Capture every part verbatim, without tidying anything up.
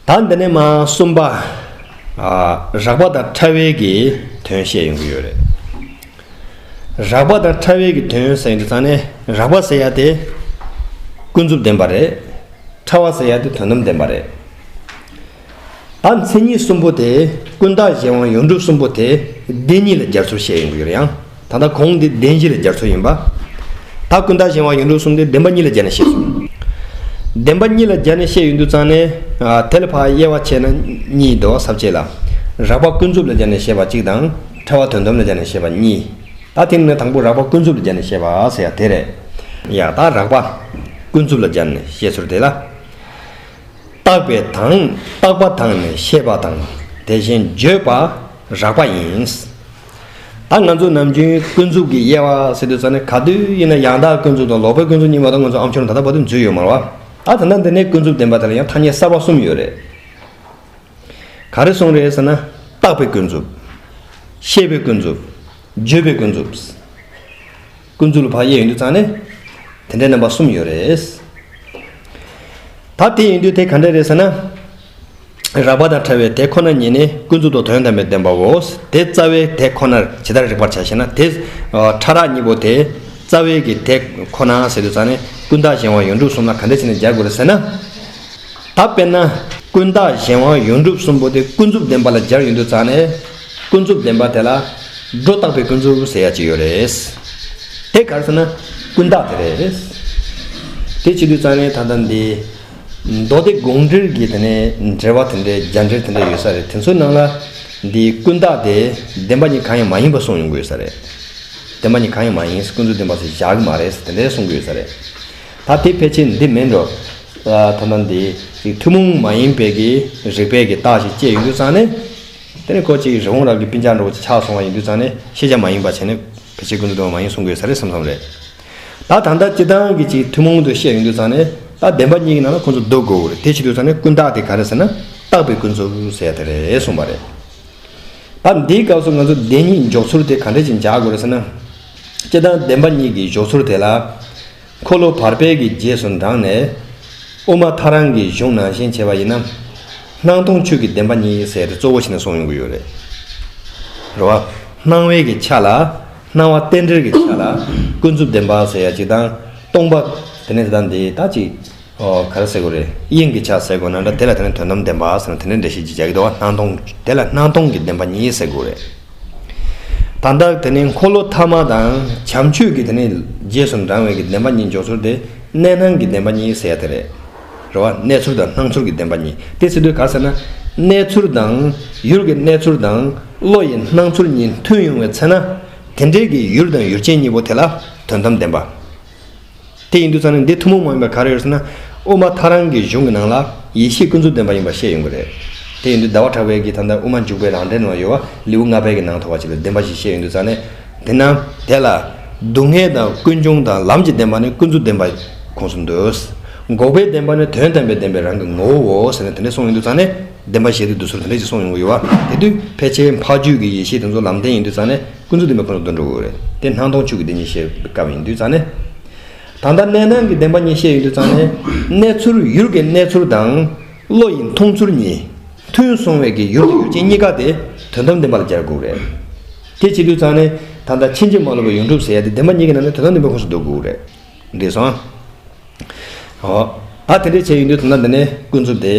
ད་འདི་ནས་མ་གསུམ་པ། ཨ། རགས་པ་དང་ཕྲ་བའི་གི་དོན་བཤད་ཡོང་གི་ཡོད་རེད། རགས་པ་དང་ཕྲ་བའི་གི་དོན་ཟེར་དུས་ཙང་ནས་རགས་པ་ཟེར་ཡ་དེ་ཀུན་རྫོབ་བདེན་པ་རེད། ཕྲ་བ་ཟེར་ཡ་དེ་དོན་དམ་བདེན་པ་རེད། ད་མཚན་ཉིད་གསུམ་པོ་དེ། ཀུན་བཏགས་གཞན་དབང་ཡོངས་གྲུབ་གསུམ་པོ་དེ་བདེན་གཉིས་ལ་སྦྱར་ཚུལ་བཤད་ཡོང་གི་ཡོད་རེད། ཡང་ད་ལྟ་གོང་འདི་བདེན་བཞི་ལ་སྦྱར་ཚུལ་ཡིན་པ། ད་ཀུན་བཏགས་གཞན་དབང་ཡོངས་གྲུབ་གསུམ་དེ་བདེན་པ་གཉིས་ལ་སྦྱར་ནས་བཤད་སོང་། བདེན་པ་གཉིས་ལ་སྦྱར་ནས་བཤད་ཡོང་དུས་ཙང་ནས། ཨ། དེ་ལ་ཕར་དབྱེ་བ་ཕྱེ་ན་གཉིས་འདུག་ས་བཅད་ལ། རགས་པ་ཀུན་རྫོབ་ལ་སྦྱར་ནས་བཤད་པ་གཅིག་དང་། ཕྲ་བ་དོན་དམ་ལ་སྦྱར་ནས་བཤད་པ་གཉིས། ད་དེ་ནས་དང་པོ་རགས་པ་ཀུན་རྫོབ་ལ་སྦྱར་ནས་བཤད་པ་ཟེར་ཡ་དེ་རེད། ཡ། ད་རགས་པ་ཀུན་རྫོབ་ལ་སྦྱར་ནས་བཤད་ཚུལ་དེ་ལ། བརྟགས་པས་དང་། བརྟགས་པ་དང་ནི་ཤེས་པ་དང་། དེ་བཞིན་བརྗོད་པ་རགས་པ་ཡིན། ད་ང་ཚོ་ནམ་རྒྱུན་ཀུན་རྫོབ་ཀྱི་དབྱེ་བ་ཟེར་དུས་ཙང་ནས་ག་དུས་ཡིན་ན་ཡང་དག་ཀུན་རྫོབ་དང་ལོག་པའི་ཀུན་རྫོབ་གཉིས་མ་གཏོགས་ང་ཚོ་ཨ་མཆོག་ད་ལྟ་བར་དུ་འཛུལ་ཡོད་མ་རེད་བ། ད་ད་ལྟ་འདི་ནས་ཀུན་རྫོབ་བདེན་པ་དེ་ལ་ཡང་ཐ་སྙད་གསར་པ་གསུམ་ཡོད་རེད། ག་རེ་གསུངས་རེད་ཟེར་ན། བརྟགས་པའི་ཀུན་རྫོབ། ཤེས་པའི་ཀུན་རྫོབ། བརྗོད་པའི་ཀུན་རྫོབ། ཀུན་རྫོབ་ལ་ཕར་དབྱེ་ཡོང་དུས་ཙང་ནས། དེ་འདྲའི་རྣམ་པ་གསུམ་ཡོད་རེད། ད་དེ་ཡིན་དུས་དེ་ག་འདྲ་རེད་ཟེར་ན། རགས་པ་དང་ཕྲ་བའི་དེ་ཁོ་ན་ཉིད་ནི་ཀུན་རྫོབ་ཏུ་དོན་དམ་པའི་བདེན་པའོ། དེ་རྩ་བའི་དེ་ཁོ་ནར་ཇི་ལྟར་རིག་པར་བྱ་ཞེ་ན། དེ་ཕྲ་རགས་གཉིས་པོ་དེ་རྩ་བའི་གི་དེ་ཁོ་ན་ཟེར་དུས་ཙང་ནས་ཀུན་བཏགས་གཞན་དབང་ཡོངས་གྲུབ་གསུམ་ལ་ག་འདྲ་བྱས་ནས་སྦྱར་དགོས་རེད་ཟེར་ན། ད་དཔེར་ན། ཀུན་བཏགས་གཞན་དབང་ཡོངས་གྲུབ་གསུམ་པོ་དེ་ཀུན་རྫོབ་བདེན་པ་ལ་སྦྱར་ཡོང་དུས་ཙང་ནས། ཀུན་རྫོབ་བདེན་པ་དེ་ལ་སྒྲོ་བཏགས་པའི་ཀུན་རྫོབ་ཟེར་ཡ་ཅིག་ཡོད་རེད། དེ་ག་རེ་ཟེར་ན་ཀུན་བཏགས་དེ་རེད། དེ་བྱེད་དུས་ཙང་ནས་ད་ལྟ་འདི། མདོ་སྡེ་དགོངས་འགྲེལ་གྱི་དེ་ནས་འགྲེལ་པ་དེ་འདྲའི་རྒྱ་འགྲེལ་དེ་འདྲ་ཡོད་ས་རེད། དེ་ཚོའི་ནང་ལ། འདི་ཀུན་བཏགས་དེ་བདེན་པ་གཉིས་གང་ཡང་མ་ཡིན་པ་གསུངས་ཡོང་གི་ཡོད་ས་རེད། བདེན་པ་གཉིས་གང་ཡང་མ་ཡིན། ཀུན་རྫོབ་བདེན་པ་ཟེར་བཞག་གི་མ་རེད་ཟེར་དེ་འདྲའི་གསུང་གི་ཡོད་ས་རེད། ད་དེ་ཕལ་ཆེར་འདི་མིན་འགྲོ། ད་ལྟ་འདི་ཅིག་ཐུན་མོང་མ་ཡིན་པའི་གི་རིགས་པའི་གི་རྟགས་ཤིག་དཔྱད་ཡོང་དུས་ཙང་ནས། དེ་ནས་ཁོ་ཅིག་རི་བོང་རྭ་གི་སྤུན་ཀྱག་འདྲ་བོ་ཅིག་ཆགས་སོང་བ་ཡིན་དུས་ཙང་ནས་ཤེས་བྱ་མ་ཡིན་པ་བྱས་ནས་ཕལ་ཆེར་ཀུན་རྫོབ་བདེན་པ་མ་ཡིན་གསུང་གི་ཡོད་ས་རེད་བསམ་བསམ་རེད། ད་ད་ལྟ་སྤྱིར་བཏང་གི་ཅིག་ཐུན་མོང་དུ་བཤད་ཡོང་དུས་ཙང་ནས་ད་བདེན་པ་གཉིས་ཀྱི་ནང་ལ་ཁོ་ཚོ་འདུ་དགོས་རེད། དེ་བྱེད་དུས་ཙང་ནས་ཀུན་བཏགས་དེ་ག་རེ་ཟེར་ན་བཏགས་པའི་ཀུན་རྫོབ་ཟེར་ཡ་དེ་རེད་གསུངས་པ་རེད། ད་འདིའི་སྐབས་སུ་ང་ཚོ་བདེན་གཉིས་འཇོག་ཚུལ་དེ་ག་འདྲ་ཞིག་འཇགས་དགོས་རེད་ཟེར་ན། སྤྱིར་བཏང་བདེན་པ་གཉིས་ཀྱི་འཇོག་ཚུལ་དེ་ལ། འཁོར་ལོ་བར་པའི་གི་རྗེས་སུ་འབྲངས་ནས། དབུ་མ་ཐལ་རང་གི་གཞུང་ནང་བཞིན་བྱས་པ་ཡིན་ན། སྣང་སྟོང་ཆོས་ཀྱི་བདེན་པ་གཉིས་ཟེར་ཏེ་གཙོ་བོ་བྱས་ནས་གསུངས་ཡོང་གི་ཡོད་རེད། རེད་བ། སྣང་བའི་གི་ཆ་ལ། སྣང་བ་རྟེན་འབྲེལ་གྱི་ཆ་ལ། ཀུན་རྫོབ་བདེན་པ་ཟེར་ཡ་གཅིག་དང་། སྟོང་པ། དེ་ནས་ད་འདི་ད་ཅིག་ཨོ། ག་རེ་ཟེར་དགོས་རེད། དབྱིངས་ཀྱི་ཆ་ཟེར་དགོས་ན་འདྲ། དེ་ལ་དེ་ནས་དོན་དམ་བདེན་པ་ཟེར་ན་དེ་འདྲའི་འགྲེལ་བཤད་ཅིག་རྒྱག་གི་འདུག་བ། སྣང་སྟོང་། དེ་ལ་སྣང་སྟོང་གི་བདེན་པ་གཉིས་ཟེར་དགོས་རེད། ད་ལྟ་དེ་ནས་འཁོར་ལོ་ཐ་མ་དང་བྱམས་ཆོས་ཀྱི་དེ་ནས་རྗེས་སུ་འབྲང་བའི་གི་བདེན་པ་གཉིས་འཇོག་ཚུལ་དེ་གནས་སྣང་གི་བདེན་པ་གཉིས་ཟེར་ཡ་དེ་རེད། རེད་བ། གནས་ཚུལ་དང་སྣང་ཚུལ་གྱི་བདེན་པ་གཉིས། དེ་ཟེར་དུས་ག་རེ་ཟེར་ན། གནས་ཚུལ་དང་། ཡུལ་གྱི་གནས་ཚུལ་དང་བློ་ཡི་སྣང་ཚུལ་གཉིས་མཐུན་ཡོང་བའི་ཚེ་ན། དེ་འབྲེལ་གྱི་ཡུལ་དང་ཡུལ་ཅན་གཉིས་པོ་དེ་ལ་དོན་དམ་བདེན་པ། དེ་ཡིན་དུས་ཙང་ནས་འདི་ཐུན་མོང་མ་ཡིན་པ་ག་རེ་ཡོད་ཟེར་ན། དབུ་མ་ཐལ་རང་གི་གཞུང་གི་ནང་ལ་ཡེ་ཤེས་ཀུན་རྫོབ་བདེན་པ་ཡིན་པ་བཤད་ཡོང་གི་རེད། དེ་ཡིན་དུས་ཟླ་བ་གྲགས་པའི་གི་ད་ལྟ་དབུ་མ་འཇུག་པའི་རང་འགྲེལ་ནང་ཡོད་པ་ལེའུ་ལྔ་པའི་གི་ནང་ཐོག་པ་ཅིག་ལ་བདེན་པ་ཞིག་བཤད་ཡོང་དུས་ཙང་ནས། དེ་ན་དེ་ལ། སྡུག་བསྔལ་དང་ཀུན་འབྱུང་དང་ལམ་གྱི་བདེན་པ་ནི་ཀུན་རྫོབ་བདེན་པ་ཁོངས་སུ་འདུ། འགོག་པའི་བདེན་པ་ནི་དོན་དམ་པའི་བདེན་པའི་རང་གི་ངོ་བོའོ་ཟེར་ནས་དེ་འདྲ་གསུངས་ཡོང་དུས་ཙང་ནས། བདེན་པ་བཞི་དེ་འདུ་ཚུལ་དེ་འདྲ་ཞིག་གསུངས་ཡོང་གི་ཡོད་པ། དེ་དུས་ཕལ་ཆེར་འཕགས་རྒྱུད་ཀྱི་ཡེ་ཤེས་དེ་ཚོ་ལམ་བདེན་ཡིན་དུས་ཙང་ནས་ཀུན་རྫོབ་བདེན་པའི་ཁོངས་སུ་འདུ་འགྲོ་གི་རེད། དེ་སྣང་སྟོང་ཆོས་ཀྱི་བདེན་གཉིས་བཤད་པའི་སྐབས་ཡིན་དུས་ཙང་ནས། ད་ལྟ་གནས་སྣང་གི་བདེན་པ་གཉིས་བཤད་ཡོང་དུས་ཙང་ནས། གནས་ཚུལ་ཡུལ་གྱི་གནས་ཚུལ་དང་བློ་ཡི་མཐོང་ཚུལ་གཉིས་མཐུན་སོང་བའི་གི་ཡུལ་དང་ཡུལ་ཅན་གཉིས་ཀ་དེ་དོན་དམ་བདེན་པ་ལ་སྦྱར་དགོས་རེད། དེ་བྱེད་དུས་ཙང་ནས་ད་ལྟ་ཕྱིན་ཅི་མ་ལོག་པའི་ཡོངས་གྲུབ་ཟེར་ཡ་དེ་བདེན་པ་གཉིས་ཀྱི་ནང་ནས་དོན་དམ་བདེན་པའི་ཁོངས་སུ་འདུ་དགོས་རེད། འགྲིག་སོང་། ཨོ། ད་དེ་འདྲས་བྱས་ཡོང་དུས་ད་ལྟ་འདི་ནས་ཀུན་རྫོབ་དེ།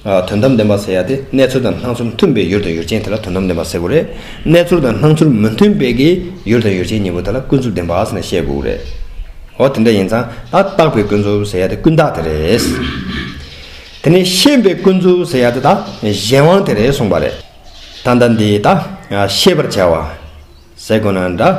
ཨ། དོན་དམ་བདེན་པ་ཟེར་ཡ་དེ་གནས་ཚུལ་དང་སྣང་ཚུལ་མཐུན་པའི་ཡུལ་དང་ཡུལ་ཅན་དེ་ལ་དོན་དམ་བདེན་པ་ཟེར་དགོས་རེད། གནས་ཚུལ་དང་སྣང་ཚུལ་མི་མཐུན་པའི་གི་ཡུལ་དང་ཡུལ་ཅན་གཉིས་པོ་དེ་ལ་ཀུན་རྫོབ་བདེན་པ་ཟེར་ནས་བཤད་དགོས་རེད། ཨོ། དེ་འདྲ་ཡིན་ཙང་ད་བཏགས་པའི་ཀུན་རྫོབ་ཟེར་ཡ་དེ་ཀུན་བཏགས་དེ་རེད། དེ་ནས་ཤེས་པའི་ཀུན་རྫོབ་ཟེར་ཡ་དེ་ད་གཞན་དབང་དེ་རེད་གསུངས་པ་རེད། ད་ལྟ་འདི་ད་ཤེས་པར་བྱ་བ་ཟེར་དགོས་ན་འདྲ།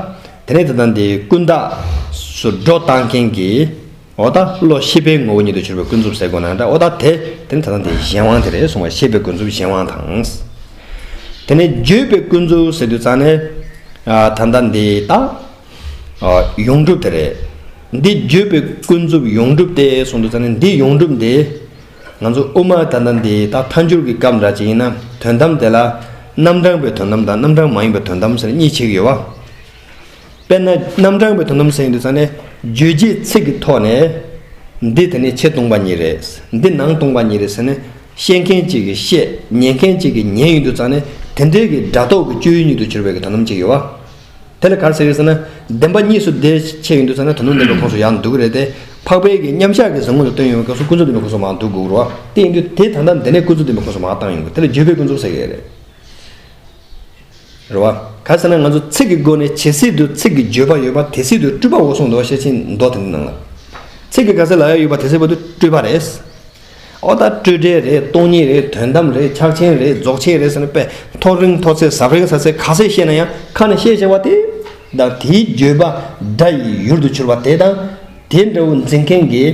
དེ་ནས་ད་ལྟ་འདི་ཀུན་བཏགས་སུ་སྒྲོ་བཏགས་མཁན་གྱི། འོ་ད་བློ་ཤེས་པའི་ངོ་བོ་ཉིད་དུ་གྱུར་པའི་ཀུན་རྫོབ་ཟེར་དགོས་ན་འདྲ། འོ་ད་དེ་དེ་ནི་ད་ལྟ་འདི་གཞན་དབང་དེ་རེད་གསུངས་པ། ཤེས་པའི་ཀུན་རྫོབ་གཞན་དབང་དང་། དེ་ནས་བརྗོད་པའི་ཀུན་རྫོབ་ཟེར་དུས་ཙང་ནས། ཨ། ད་ལྟ་འདི་ད། ཨ། ཡོངས་གྲུབ་དེ་རེད། འདི་བརྗོད་པའི་ཀུན་རྫོབ་ཡོངས་གྲུབ་སྟེ་གསུངས་དུས་ཙང་ནས་འདི་ཡོངས་གྲུབ་འདི། ང་ཚོ་དབུ་མ་ད་ལྟ་འདི་ད་ཐལ་འགྱུར་གྱི་སྐབས་འདྲ་ཅིག་ཡིན་ན་དོན་དམ་དེ་ལ་རྣམ་གྲངས་པའི་དོན་དམ་དང་རྣམ་གྲངས་མ་ཡིན་པའི་དོན་དམ་ཟེར་གཉིས་ཕྱེ་གི་ཡོད་པ། དཔེར་ན་རྣམ་གྲངས་པའི་དོན་དམ་ཟེར་ཡོང་དུས་ཙང་ནས་རྗོད་བྱེད་ཚིག་གི་ཐོག་ནས། འདི་དེ་ནས་ཕྱི་སྟོང་པ་ཉིད་རེད། འདི་ནང་སྟོང་པ་ཉིད་རེད་ཟེར་ནས་ བཤད་མཁན་གཅིག་གིས་བཤད། ཉན་མཁན་གཅིག་གིས་ཉན་ཡོང་དུས་ཙང་ནས་དེ་འདྲའི་གི་སྒྲ་རྟོག་གི་སྤྱོད་ཡུལ་ཉིད་དུ་གྱུར་པའི་གི་དོན་དམ་གཅིག་ཡོད་པ། དེ་ལ་ག་རེ་ཟེར་གི་ཟེར་ན། བདེན་པ་གཉིས་སུ་བརྡས་ཕྱེ་ཡོང་དུས་ཙང་ནས་དོན་དམ་བདེན་པའི་ཁོངས་སུ་ཡར་འདུ་གི་རེད་དེ། འཕགས་པའི་གི་མཉམ་གཞག་གི་གཟིགས་ངོ་ལ་བསྟན་ཡོང་བའི་སྐབས་སུ་ཀུན་རྫོབ་བདེན་པའི་ཁོངས་སུ་མར་འདུ་དགོས་ཀྱི་རེད་པ། དེ་ཡིན་དུས་དེ་ད་ལྟ་འདི་ནས་ཀུན་རྫོབ་བདེན་པའི་ཁོངས་སུ་མར་བཏང་ཡོང་གི། དེ་ལ་བརྗོད་པའི་ཀུན་རྫོབ་ཟེར་གི་རེད། རེད་པ། ག་རེ་ཟེར་ན་ང་ཚོ་ཚིག་གི་སྒོ་ནས་ཇི་སྲིད་དུ་ཚིག་གི་བརྗོད་པ་ཡོད་པ་དེ་སྲིད་དུ་སྤྲོས་པའོ་གསུངས་འདུག་པ། ཤེར་ཕྱིན་མདོ་དེ་འདྲའི་ནང་ལ། ཚིག་གི་ག་ཚད་ལ་ཡང་ཡོད་པ་དེ་སྲིད་བར་དུ་སྤྲོས་པ་རེད། ཨོ་ད་སྤྲོས་བྲལ་རེད། སྟོང་ཉིད་རེད། དོན་དམ་རེད། ཕྱག་ཆེན་རེད། རྫོགས་ཆེན་རེད་ཟེར་ནས་དཔེ་མཐོ་རིང་མཐོ་ཚད་ཟབ་རིང་ཟབ་ཚད་ག་ཚད་བཤད་ན་ཡང་ཁ་ནས་བཤད་བྱ་བ་དེ་དང་དེའི་བརྗོད་པ་སྒྲ་ཡི་ཡུལ་དུ་གྱུར་པ་དེ་དང་དེ་འདྲ་བོ་འཛིན་མཁན་གྱི་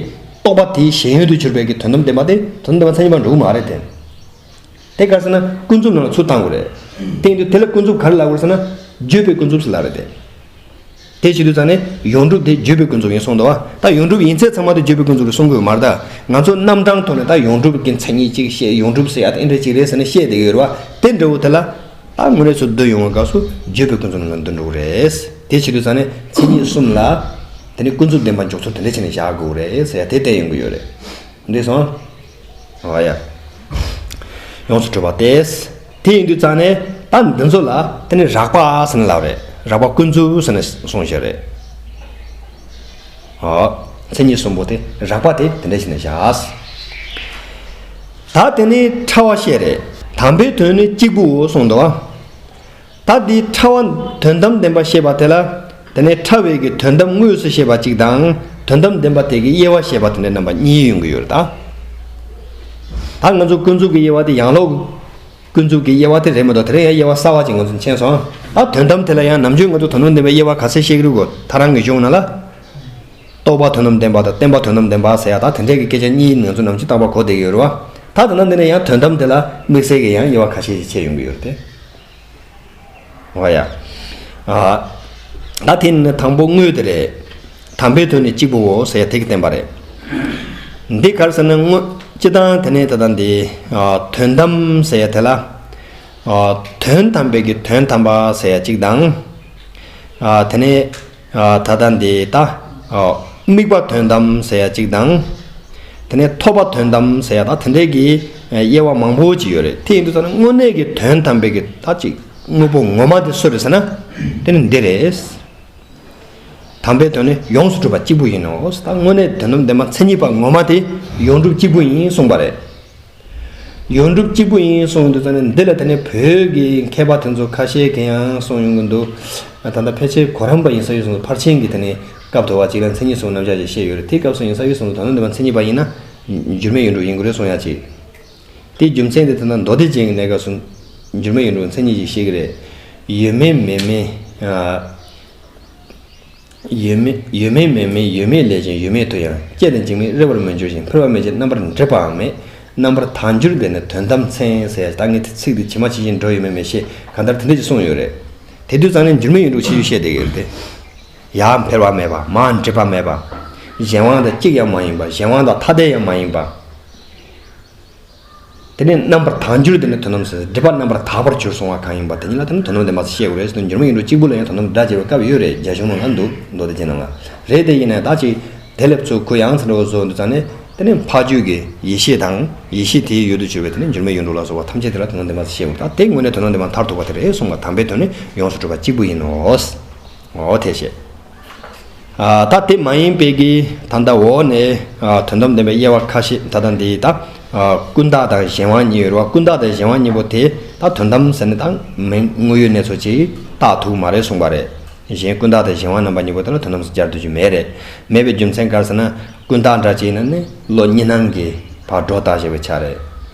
རྟོག་པ་དེའི་ཞེན་ཡུལ་དུ་གྱུར་པའི་གི་དོན་དམ་བདེན་པ་དེ་དོན་དམ་བདེན་པ་མཚན་ཉིད་པ་འགྲོ་གི་མ་རེད་དེ། དེ་ག་རེ་ཟེར་ན་ཀུན་རྫོབ་ནང་ལ་ཚུར་བཏང་དགོས་རེད། དེ་ཡིན་དུས་དེ་ལ་ཀུན་རྫོབ་ག་རེ་ལབ་དགོས་རེད་ཟེར་ན་བརྗོད་པའི་ཀུན་རྫོབ་ཟེར་ལབ་རེད་དེ། དེ་བྱེད་དུས་ཙང་ནས་ཡོངས་གྲུབ་དེ་བརྗོད་པའི་ཀུན་རྫོབ་ཡིན་གསུངས་འདུག་པ། ད་ཡོངས་གྲུབ་ཡིན་ཚད་ཚང་མ་དེ་བརྗོད་པའི་ཀུན་རྫོབ་རེད་གསུང་གི་ཡོད་མ་རེད་ད། ང་ཚོ་རྣམ་གྲངས་ཐོག་ནས་ད་ཡོངས་གྲུབ་ཀྱི་མཚན་ཉིད་ཅིག་བཤད། ཡོངས་གྲུབ་ཟེར་ཡ་དེ་འདྲ་ཅིག་རེད་ཟེར་ནས་བཤད་བསྡད་ཀྱི་ཡོད་རེད་པ། དེ་འདྲ་བོ་དེ་ལ་ད་དངོས་གནས་སུ་འདུ་ཡོང་བའི་སྐབས་སུ་བརྗོད་པའི་ཀུན་རྫོབ་ནང་ལ་འདུ་འགྲོ་གི་རེད། དེ་བྱེད་དུས་ཙང་ནས་མཚན་ཉིད་གསུམ་ལ་དེ་ནི་ཀུན་རྫོབ་བདེན་པ་འཇོག་ཚུལ་དེ་འདྲ་བྱས་ནས་བཞག་དགོས་རེད་ཟེར་ཡ་དེ་བསྟན་ཡོང་གི་ཡོད་རེད། འགྲིག་སོང་། འོ་ཡ། ཡོངས་སུ་གྲུབ་པ་སྟེ། དེ་ཡིན་དུས་ཙང་ནས་ད་འདི་ཚོ་ལ་དེ་ནི་རགས་པ་ཟེར་ནས་ལབ་རེད། རགས་པ་ཀུན་རྫོབ་ཟེར་ནས་གསུངས་བཞག་རེད། འོ། མཚན་ཉིད་གསུམ་པོ་དེ་རགས་པ་དེ་དེ་འདྲ་ཞིག་ནས་བཞག་ད་དེ་ནི་ཕྲ་བ་བཤད་རེད། དམ་པའི་དོན་ནི་གཅིག་པུའོ་གསུངས་འདུག་པ། ད་འདི་ཕྲ་བ་དོན་དམ་བདེན་པ་བཤད་པ་དེ་ལ། དེ་ནས་ཕྲ་བའི་གི་དོན་དམ་དངོས་སུ་བཤད་པ་གཅིག་དང་། དོན་དམ་བདེན་པ་དེ་གི་དབྱེ་བ་བཤད་པ་དེ་འདྲ་རྣམ་པ་གཉིས་ཡོང་གི་ཡོད་རེད་ད། ད་ང་ཚོ་ཀུན་རྫོབ་ཀྱི་དབྱེ་བ་དེ་ཡང་ལོག་ཀུན་རྫོབ་ཀྱི་དབྱེ་བ་དེ་རེད་མ་གཏོགས་དེ་རིང་ཡང་དབྱེ་བ་གསར་བ་ཅིག་ང་ཚོ་མཁྱེན་སོང་། ད་དོན་དམ་དེ་ལ་ཡང་ནམ་རྒྱུན་ང་ཚོ་དོན་དམ་བདེན་པའི་དབྱེ་བ་ག་ཚད་བཤད་ཀྱི་རེད་གོ། ཐ་རང་གི་གཞུང་ནང་ལ། རྟོག་པ་དོན་དམ་བདེན་པ་དང་བརྟེན་པ་དོན་དམ་བདེན་པ་ཟེར་ཡ་ད་དེ་འདྲའི་གི་སྐད་ཆ་གཉིས་ང་ཚོ་ནམ་རྒྱུན་རྟག་པར་གོ་བསྡད་ཀྱི་ཡོད་རེད་པ། ད་དེ་ན་འདི་ནས་ཡང་དོན་དམ་དེ་ལ་དམིགས་བསལ་གྱི་ཡང་དབྱེ་བ་ཁ་ཤས་ཤིག་ཕྱེ་ཡོང་གི་ཡོད་རེད་དེ། འོ་ཡ། ཨ། ད་དེ་ནི་དང་པོ་དངོས་དེ་རེད། དམ་པའི་དོན་ནི་གཅིག་པུའོ་ཟེར་ཡ་དེ་གི་བསྟན་པ་རེད། འདི་ག་རེ་ཟེར་ན་དངོས་སྤྱི་དང་དེ་ནས་ད་ལྟ་འདི། ཨ། དོན་དམ་ཟེར་ཡ་དེ་ལ། ཨ། དོན་དམ་པའི་གི་དོན་དམ་པ་ཟེར་ཡ་གཅིག་དང་། ཨ། དེ་ནས། ཨ། ད་ལྟ་འདི་ད། ཨ། དམིགས་པ་དོན་དམ་ཟེར་ཡ་གཅིག་དང་། དེ་ནས་ཐོབ་པ་དོན་དམ་ཟེར་ཡ་ད་དེ་འདྲའི་གི་དབྱེ་བ་མང་པོ་ཅིག་ཡོད་རེད། དེ་ཡིན་དུས་ཙང་ན་དངོས་གནས་ཀྱི་དོན་དམ་པའི་གི་ད་ཅིག་དངོས་པོ་ངོ་མ་དེ་སུ་རེད་ཟེར་ན། དེ་ནི་འདི་རེད། དམ་པའི་དོན་ནི་ཡོངས་སུ་གྲུབ་པ་གཅིག་པུ་ཡིན་ནོ། ད་དངོས་གནས་དོན་དམ་བདེན་པ་མཚན་ཉིད་པ་ངོ་མ་དེ་ཡོངས་གྲུབ་གཅིག་པུ་ཡིན་གསུངས་པ་རེད། ཡོངས་གྲུབ་གཅིག་པུ་ཡིན་གསུངས་དུས་ཙང་ནས་འདི་ལ་དེ་ནས་བོད་ཀྱི་མཁས་པ་དེ་ཚོ་ཁ་ཤས་ཀྱིས་ཡང་གསུངས་ཡོང་གི་འདུག་ད་ལྟ་ཕལ་ཆེར་གོ་རམས་པ་ཡིན་ས་ཡོད་གསུངས་འདུག་ཕར་ཕྱིན་གྱི་དེ་ནས་སྐབས་དོ་བ་གཅིག་ལ་མཚན་ཉིད་གསུམ་རྣམ་གཞག་ཅིག་བཤད་ཡོད་རེད། དེའི་སྐབས་སུ་ཡིན་ས་ཡོད་གསུངས་འདུག་དོན་དམ་བདེན་པ་མཚན་ཉིད་པ་ཡིན་ན་འགྱུར་མེད་ཡོངས་གྲུབ་ཡིན་དགོས་རེད་གསུང་ཡ་ཅིག་དེའི་རྒྱུ་མཚན་དེ་ད་ལྟ་མདོ་སྡེ་རྒྱན་གྱི་གནས་སྐབས་སུ་འགྱུར་མེད་ཡོངས་གྲུབ་མཚན་ཉིད་ཅིག་བཤད་ཀྱི་རེད། ཡོད་མེད་མེད་མེད། ཡོད་མེད་ཡོད་མེད་མེད་མེད་ཡོད་མེད་ལས་ཀྱང་ཡོད་མེད་དུ་ཡང་། སྐྱེ་དང་འཇིག་མེད་རེ་བར་མི་འགྱུར་ཞིང་། འཕེལ་བ་མེད་ཅིང་རྣམ་པར་འགྲིབ་པའང་མེད། རྣམ་པར་དག་འགྱུར་དེ་ནི་དོན་དམ་མཚན་ཟེར་ཡ་ད་ངས་དེ་ཚིག་དེ་ཇི་མ་ཇི་བཞིན་འགྲོ་ཡོད་མེད་མི་ཤེས། གང་ལྟར་དེ་འདྲ་ཅིག་གསུངས་ཡོད་རེད། དེ་དུས་ཙང་ནས་འགྱུར་མེད་ཡོངས་གྲུབ་ཆེ་ཤོས་བཤད་བསྡད་ཀྱི་ཡོད་རེད་དེ། ཡར་འཕེལ་བ་མེད་པ། མར་འགྲིབ་པ་མེད་པ། གཞན་དབང་དང་གཅིག་ཡང་མ་ཡིན་པ། གཞན་དབང་དང་ཐ་དད་ཡང་མ་ཡིན་པ། དེ་ནས་རྣམ་པར་དག་འགྱུར་དེ་ནི་དོན་དམ་ཟེར། སྒྲིབ་པ་རྣམ་པར་དག་པར་གྱུར་གསུང་བ་གང་ཡིན་པ་དེ་ཉིད་ལ་དེ་ནི་དོན་དམ་བདེན་པ་ཟེར་བཤད་དགོས་རེད་ཟེར་ནས་འགྱུར་མེད་ཡོངས་གྲུབ་གཅིག་པུ་ལ་ཡང་དོན་དམ་སྒྲ་བྱས་པའི་སྐབས་ཡོད་རེད། རྒྱ་གཞུང་ནང་ལ་འདུག་མདོ་སྡེ་རྒྱན་ནང་ལ་རེད། དེ་ཡིན་ནའི་ད་ཅིག་དེ་ལས་ཚུར་གུ་ཡངས་ཚུར་འགྲོ་བཟོ་འདུག་ཙང་ནས་དེ་ནི་འཕགས་རྒྱུད་ཀྱི་ཡེ་ཤེས་དང་ཡེ་ཤེས་དེའི་ཡུལ་དུ་གྱུར་པའི་དེ་ནི་འགྱུར་མེད་ཡོངས་གྲུབ་ལ་སོགས་པ་ཐམས་ཅད་དེ་ལ་དོན་དམ་བདེན་པ་ཟེར་བཤད་དགོས། ད་དེ་དངོས་གནས་དོན་དམ་བདེན་པ་མཐར་ཐུག་པ་དེ་རེད་གསུངས་པ། དམ་པའི་དོན་ནི་ཡོངས་སུ་གྲུབ་པ་གཅིག་པུ་ཡིན་ནོ། འོ་དེ་བཤད། ཨ། ད་དེ་མ་ཡིན་པའི་གི་ད་ལྟ་འོག་ནས། ཨ། དོན་དམ་བདེན་པའི་དབྱེ་བ་ཁ་ཤས་ད་ལྟ་འདི་ད། ཨ། ཀུན་བརྟགས་དང་གཞན་དབང་གཉིས་ཡོད་རེད་པ། ཀུན་བརྟགས་དང་གཞན་དབང་གཉིས་པོ་དེ་ད་དོན་དམ་ཟེར་ནས་ད་མིང་དངོས་ཡོད་གནས་ཚུལ་ཅིག་བཏགས་ཐུབ་མ་རེད་གསུངས་པ་རེད། གཞན་ཀུན་བརྟགས་དང་གཞན་དབང་རྣམ་པ་གཉིས་པོ་དེ་ལ་དོན་དམ་ཟེར་སྦྱར་ཐུབ་ཀྱི་མེད་རེད། མེད་པའི་རྒྱུ་མཚན་ག་རེ་ཟེར་ན། ཀུན་བརྟགས་འདྲ་ཅིག་ཡིན་ན་ནི་བློ་གཉིས་སྣང་གི་ཕར་སྒྲོ་བཏགས་བྱས་པའི་ཆ་རེད།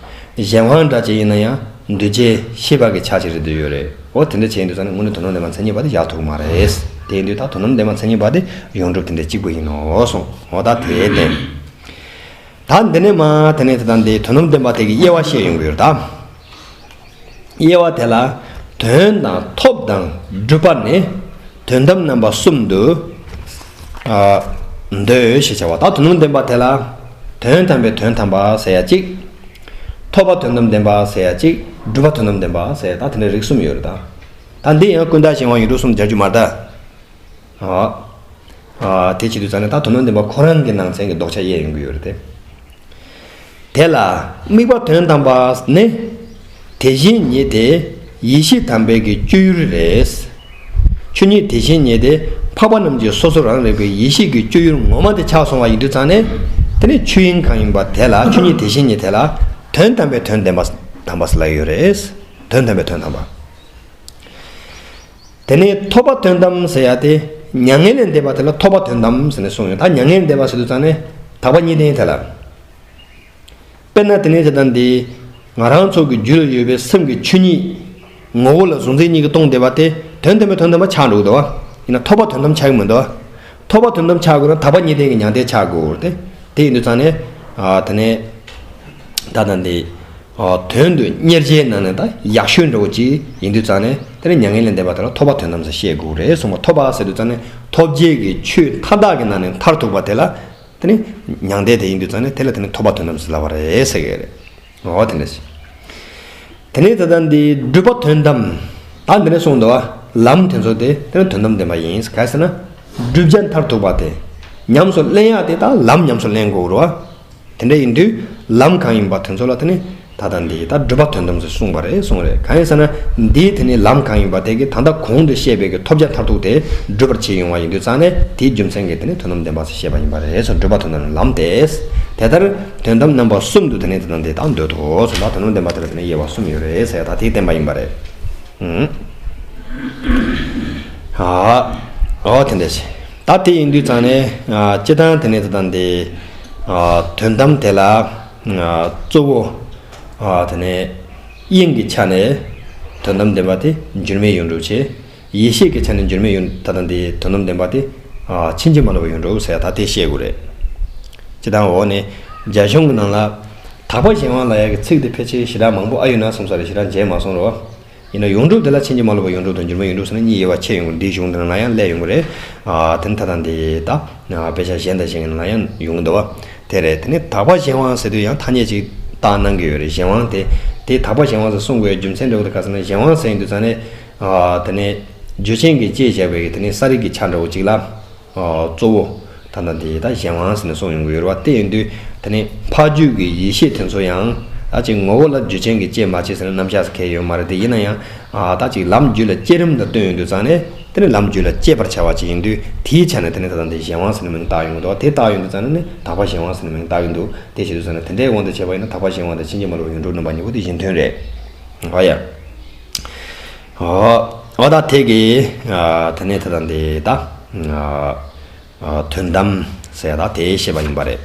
གཞན་དབང་འདྲ་ཅིག་ཡིན་ན་ཡང་འདུས་བྱས་ཤེས་པ་གི་ཆ་ཅིག་རེད་འདོད་ཡོད་རེད། འོ་དེ་འདྲ་བྱས་ཡིན་དུས་ཙང་ནས་དངོས་གནས་དོན་དམ་བདེན་པ་མཚན་ཉིད་པ་དེ་བཞག་ཐུབ་ཀྱི་མ་རེད། དེ་ཡིན་དུས་ད་དོན་དམ་བདེན་པ་མཚན་ཉིད་པ་དེ་ཡོངས་གྲུབ་དེ་འདྲ་གཅིག་པུ་ཡིན་ནོ་གསུངས། འོ་ད་དེ་བསྟན། ད་འདི་ནས་མ་དེ་ནས་དེ་དང་དེ་དོན་དམ་བདེན་པ་དེ་གི་དབྱེ་བ་བཤད་ཡོང་གི་ཡོད་རེད་ད། དབྱེ་བ་དེ་ལ་དོན་དང་ཐོབ་དང་སྒྲུབ་པ་ནི་དོན་དམ་རྣམ་པ་གསུམ་དུ། ཨ། འདོད་ཞེས་བྱ་བ། ད་དོན་དམ་བདེན་པ་དེ་ལ་དོན་དམ་པའི་དོན་དམ་པ་ཟེར་ཡ་གཅིག་ཐོབ་པ་དོན་དམ་བདེན་པ་ཟེར་ཡ་གཅིག་སྒྲུབ་པ་དོན་དམ་བདེན་པ་ཟེར་ཡ་ད་དེ་འདྲ་རིགས་གསུམ་ཡོད་རེད་ད། ད་འདི་ཡང་ཀུན་བརྟགས་གཞན་དབང་ཡོངས་གྲུབ་གསུམ་སྦྱར་རྒྱུ་མ་རེད་ད། ཨ། ཨ། དེ་བྱེད་དུས་ཙང་ནས་ད་དོན་དམ་བདེན་པ་ཁོ་རང་གི་ནང་ཚན་གྱི་ལྡོག་ཆ་དབྱེ་ཡོང་གི་ཡོད་རེད་དེ། དེ་ལ་དམིགས་པ་དོན་དམ་པ་ནི། དེ་བཞིན་ཉིད་དེ་ཡེ་ཤེས་དམ་པའི་གི་སྤྱོད་ཡུལ་རེད། ཆོས་ཉིད་དེ་བཞིན་ཉིད་དེ་འཕགས་པ་རྣམས་ཀྱི་སོ་སོར་རང་རིག་པའི་ཡེ་ཤེས་ཀྱི་སྤྱོད་ཡུལ་ངོ་མ་དེ་ཆགས་སོང་བ་ཡིན་དུས་ཙང་ནས། དེ་ནི་ཆོས་དབྱིངས་གང་ཡིན་པ་དེ་ལ། ཆོས་ཉིད་དེ་བཞིན་ཉིད་དེ་ལ་དོན་དམ་པའི་དོན་བདེན་པ་དམ་པ་ཟེར་ལབ་ཡོད་རེད། དོན་དམ་པའི་དོན་དམ་པ། དེ་ནས་ཐོབ་པ་དོན་དམ་ཟེར་ཡ་དེ། མྱ་ངན་ལས་འདས་པ་དེ་ལ་ཐོབ་པ་དོན་དམ་ཟེར་ནས་གསུངས་ཡོད། ད་མྱ་ངན་ལས་འདས་པ་ཟེར་དུས་ཙང་ནས་དག་པ་གཉིས་ལྡན་དེ་ལ། དཔེར་ན་དེ་ནས་དེ་ལྟ་འདི། ང་རང་ཚོ་གི་རྒྱུད་ལ་ཡོད་པའི་སེམས་ཀྱི་ཆོས་ཉིད། ངོ་བོ་ལ་གཟུང་འཛིན་གཉིས་ཀྱིས་སྟོང་བསྡད་པ་དེ་དོན་དམ་པའི་དོན་དམ་པ་ཆགས་འགྲོ་གི་འདུག་བ། ཡིན་ན་ཐོབ་པ་དོན་དམ་ཆགས་ཀྱི་མི་འདུག་བ། ཐོབ་པ་དོན་དམ་ཆགས་དགོས་ན་དག་པ་གཉིས་ལྡན་གྱི་མྱང་འདས་ཆགས་དགོས་རེད་དེ། དེ་ཡིན་དུས་ཙང་ནས། ཨ། དེ་ནས། ད་ལྟ་འདི། ཨ། དོན་དུ་གཉེར་བྱའི་ནང་ནས་ད་ཡག་ཤོས་འདྲ་བོ་ཅིག་ཡིན་དུས་ཙང་ནས། དེ་ནས་མྱ་ངན་ལས་འདས་པ་དེ་ལ་ཐོབ་པ་དོན་དམ་ཟེར་བཤད་དགོས་རེད་གསུངས་པ། ཐོབ་པ་ཟེར་དུས་ཙང་ནས་ཐོབ་བྱའི་གི་ཆོས་མཐའ་དག་གི་ནང་ནས་མཐར་ཐུག་པ་དེ་ལ། དེ་ནི་མྱང་འདས་དེ་ཡིན་དུས་ཙང་ནས་དེ་ལ་དེ་ནི་ཐོབ་པ་དོན་དམ་ཟེར་ལབ་པ་རེད་ཟེར་གི་རེད། འོ་དེ་འདྲ་ཞིག་དེ་ནས་ད་ལྟ་འདི་སྒྲུབ་པ་དོན་དམ། ད་འདི་ནས་གསུངས་འདུག་བ། ལམ་དེ་ཚོ་དེ་དེ་ནི་དོན་དམ་བདེན་པ་ཡིན། ག་རེ་ཟེར་ན། བསྒྲུབ་བྱ་མཐར་ཐུག་པ་དེ་ཉམས་སུ་ལེན་ཡག་དེ་ད་ལམ་ཉམས་སུ་ལེན་དགོས་རེད་བ། དེ་འདྲ་ཡིན་དུས་ལམ་གང་ཡིན་པ་དེ་ཚོ་ལ་དེ་ནི། ད་ལྟ་འདི་ད་སྒྲུབ་པ་དོན་དམ་ཟེར་གསུངས་པ་རེད་གསུངས་རེད། གང་ཡིན་ཟེར་ན། འདིའི་དེ་ནི་ལམ་གང་ཡིན་པ་དེ་གི་ད་ལྟ་གོང་དུ་བཤད་པའི་གི་ཐོབ་བྱ་མཐར་ཐུག་དེ་སྒྲུབ་པར་བྱེད་ཡོང་བ་ཡིན་དུས་ཙང་ནས། དེའི་རྒྱུ་མཚན་གྱིས་དེ་ནི་དོན་དམ་བདེན་པ་ཟེར་བཤད་པ་ཡིན་པ་རེད་གསུངས། སྒྲུབ་པ་དོན་དམ་ལམ་དེ། དེ་ལྟར་དོན་དམ་རྣམ་པ་གསུམ་དུ་དེ་ནི་དེ་དང་དེ་དག་འདོད་དོ་ཟེར་ལ། དོན་དམ་བདེན་པ་དེ་ལ་དེ་ནི་དབྱེ་བ་གསུམ་ཡོད་རེད་ཟེར་ཡ་ད་དེ་བསྟན་པ་ཡིན་པ་རེད། ཨ། འོ་དེ་འདྲ་ཞིག་ད་དེ་ཡིན་དུས་ཙང་ནས། ཨ། སྤྱིར་བཏང་དེ་ནི་དེ་དང་དེ། ཨ། དོན་དམ་དེ་ལ། ཨ། གཙོ་བོ། ཨ། དེ་ནས་དབྱིངས་ཀྱི་ཆ་ནས་དོན་དམ་བདེན་པ་དེ་འགྱུར་མེད་ཡོངས་གྲུབ་བྱས། ཡེ་ཤེས་ཀྱི་ཆ་ནས་འགྱུར་མེད་ཡོངས། ད་ལྟ་འདི་དོན་དམ་བདེན་པ་དེ། ཨ། ཕྱིན་ཅི་མ་ལོག་པའི་ཡོངས་གྲུབ་ཟེར་ཡ་ད་དེ་བཤད་དགོས་རེད། སྤྱིར་བཏང་འོག་ནས་རྒྱ་གཞུང་གི་ནང་ལ། དག་པ་གཞན་དབང་ལབ་ཡ་གི་ཚིག་དེ་ཕལ་ཆེར་ཞེ་དྲག་མང་པོ་ཨ་ཡོད་ན་གསུངས་ས་རེད། ཞེ་དྲག་མཇལ་མ་སོང་རོ། ཡིན་ན་ཡོངས་གྲུབ་དེ་ལ་ཕྱིན་ཅི་མ་ལོག་པའི་ཡོངས་གྲུབ་དང་འགྱུར་མེད་ཡོངས་གྲུབ་ཟེར་ནས་གཉིས་ཡོད་པ་ཕྱེ་ཡོང་གི། འདིའི་གཞུང་དེ་ནང་ལ་ཡང་སླེབས་ཡོང་གི་རེད། ཨ། དེ་ནི་ད་ལྟ་འདི་ད། ཨ། དཔེ་ཆ་གཞན་དང་གཞན་གྱི་ནང་ལ་ཡང་ཡོང་གི་འདུག་བ། དེ་རེད། དེ་ནི་དག་པ་གཞན་དབང་ཟེར་དུས་ཡང་ཐ་སྙད་ཅིག་བཏགས་གནང་གི་ཡོད་རེད། གཞན་དབང་དེ། དེ་དག་པ་གཞན་དབང་ཟེར་གསུང་དགོས་རྒྱུ་མཚན་འདྲ་བོ་དེ་ག་ཟེར་ན། གཞན་དབང་ཟེར་ཡོང་དུས་ཙང་ནས། ཨ། དེ་ནི་རྒྱུ་ཅན་གྱི་དཔྱད་བྱས་པའི་དེ་ནི་གསལ་རིག་གི་ཆ་འདྲ་བོ་ཅིག་ལ། ཨ། གཙོ་བོ་ད་ལྟ་འདི་ད་གཞན་དབང་ཟེར་ནས་གསུངས་ཡོང་གི་ཡོད་རེད་བ། དེ་ཡིན་དུས་དེ་ནི་འཕགས་རྒྱུད་ཀྱི་ཡེ་ཤེས་དེ་ཚོ་ཡང་ད་ཅིག་ངོ་བོ་ལ་རྒྱུ་ཅན་གྱི་དཔྱད་མ་བྱས་ཟེར་ན་རྣམ་གཞག་ཟེར་མཁན་ཡོད་མ་རེད་དེ། ཡིན་ན་ཡང་། ཨ། ད་ཅིག་ལམ་རྒྱུད་ལ་དཔྱད་རིམ་དང་བསྟུན་ཡོང་དུས་ཙང་ནས་དེ་ནི་ལམ་རྒྱུད་ལ་དཔྱད་པར་བྱ་བ་ཅིག་ཡིན་དུས། དེའི་ཆ་ནས་དེ་ནི་ད་ལྟ་འདི་གཞན་དབང་ཟེར་ནས་མིང་བཏགས་ཡོང་གི་འདུག་དེ་བཏགས་ཡོང་དུས་ཙང་ནས་ནི་དག་པ་གཞན་དབང་ཟེར་ནས་མིང་བཏགས་ཡོང་གི་འདུག་དེ་བྱེད་དུས་ཙང་ནས་དེ་འདྲའི་དབང་དུ་བྱས་པ་ཡིན་ན་དག་པ་གཞན་དབང་དང་ཕྱིན་ཅི་མ་ལོག་པའི་ཡོངས་གྲུབ་རྣམ་པ་གཉིས་པོ་དེ་གཞི་མཐུན་རེད། འོ་ཡ། འོ། འོ་ད་དེ་གི། ཨ། དེ་ནས་ད་ལྟ་འདི་ད། ཨ། ཨ། དོན་དམ་ཟེར་ཡ་ད་དེ་བཤད་པ་ཡིན་པ་རེད།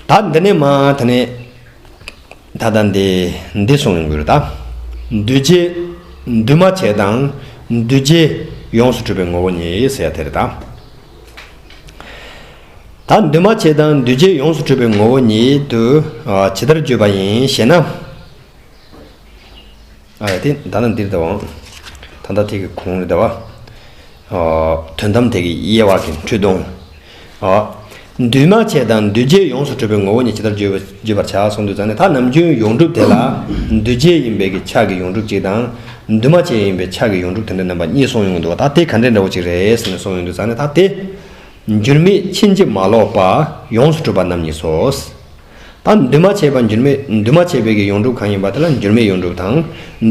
ད་འདི་ནས་མ་དེ་ནས་ད་ལྟ་འདི་འདི་གསུངས་ཡོང་གི་རེད་ད། འདུས་བྱས་འདུས་མ་བྱས་དང་འདུས་བྱས་ཡོངས་སུ་གྲུབ་པའི་ངོ་བོ་ཉིད་ཟེར་ཡ་དེ་རེད་ད། ད་འདུས་མ་བྱས་དང་འདུས་བྱས་ཡོངས་སུ་གྲུབ་པའི་ངོ་བོ་ཉིད་དུ། ཨ། ཇི་ལྟར་བརྗོད་པ་ཡིན་ཞེ་ན། ཨ། དེ་ད་ནི་འདིར་ལྟ་བ། ད་ལྟ་དེ་གི་གོང་རེད་ལྟ་བ། ཨ། དོན་དམ་དེ་གི་དབྱེ་བ་གི་འཁྲུལ་སྡོམ། ཨ། འདུས་མ་བྱས་དང་འདུས་བྱས་ཡོངས་སུ་གྲུབ་པའི་ངོ་བོ་ཉིད་ཇི་ལྟར་བརྗོད་པ། བརྗོད་པར་བྱ་གསུངས་དུས་ཙང་ནས། ད་ནམ་རྒྱུན་ཡོངས་གྲུབ་དེ་ལ་འདུས་བྱས་ཡིན་པའི་གི་ཆ་གི་ཡོངས་གྲུབ་གཅིག་དང་། འདུས་མ་བྱས་ཡིན་པའི་ཆ་གི་ཡོངས་གྲུབ་དེ་འདྲ་རྣམ་པ་གཉིས་གསུངས་ཡོང་གི་འདུག་ད་དེ་ག་འདྲ་འདྲ་བོ་ཅིག་རེད་ཟེར་ནས་གསུངས་ཡོང་དུས་ཙང་ནས། ད་དེ་འགྱུར་མེད་ཕྱིན་ཅི་མ་ལོག་པ་ཡོངས་སུ་གྲུབ་པ་རྣམ་གཉིས་སོ། ད་འདུས་མ་བྱས་པ་འགྱུར་མེད། འདུས་མ་བྱས་པའི་གི་ཡོངས་གྲུབ་གང་ཡིན་པ་དེ་ལ་འགྱུར་མེད་ཡོངས་གྲུབ་དང་།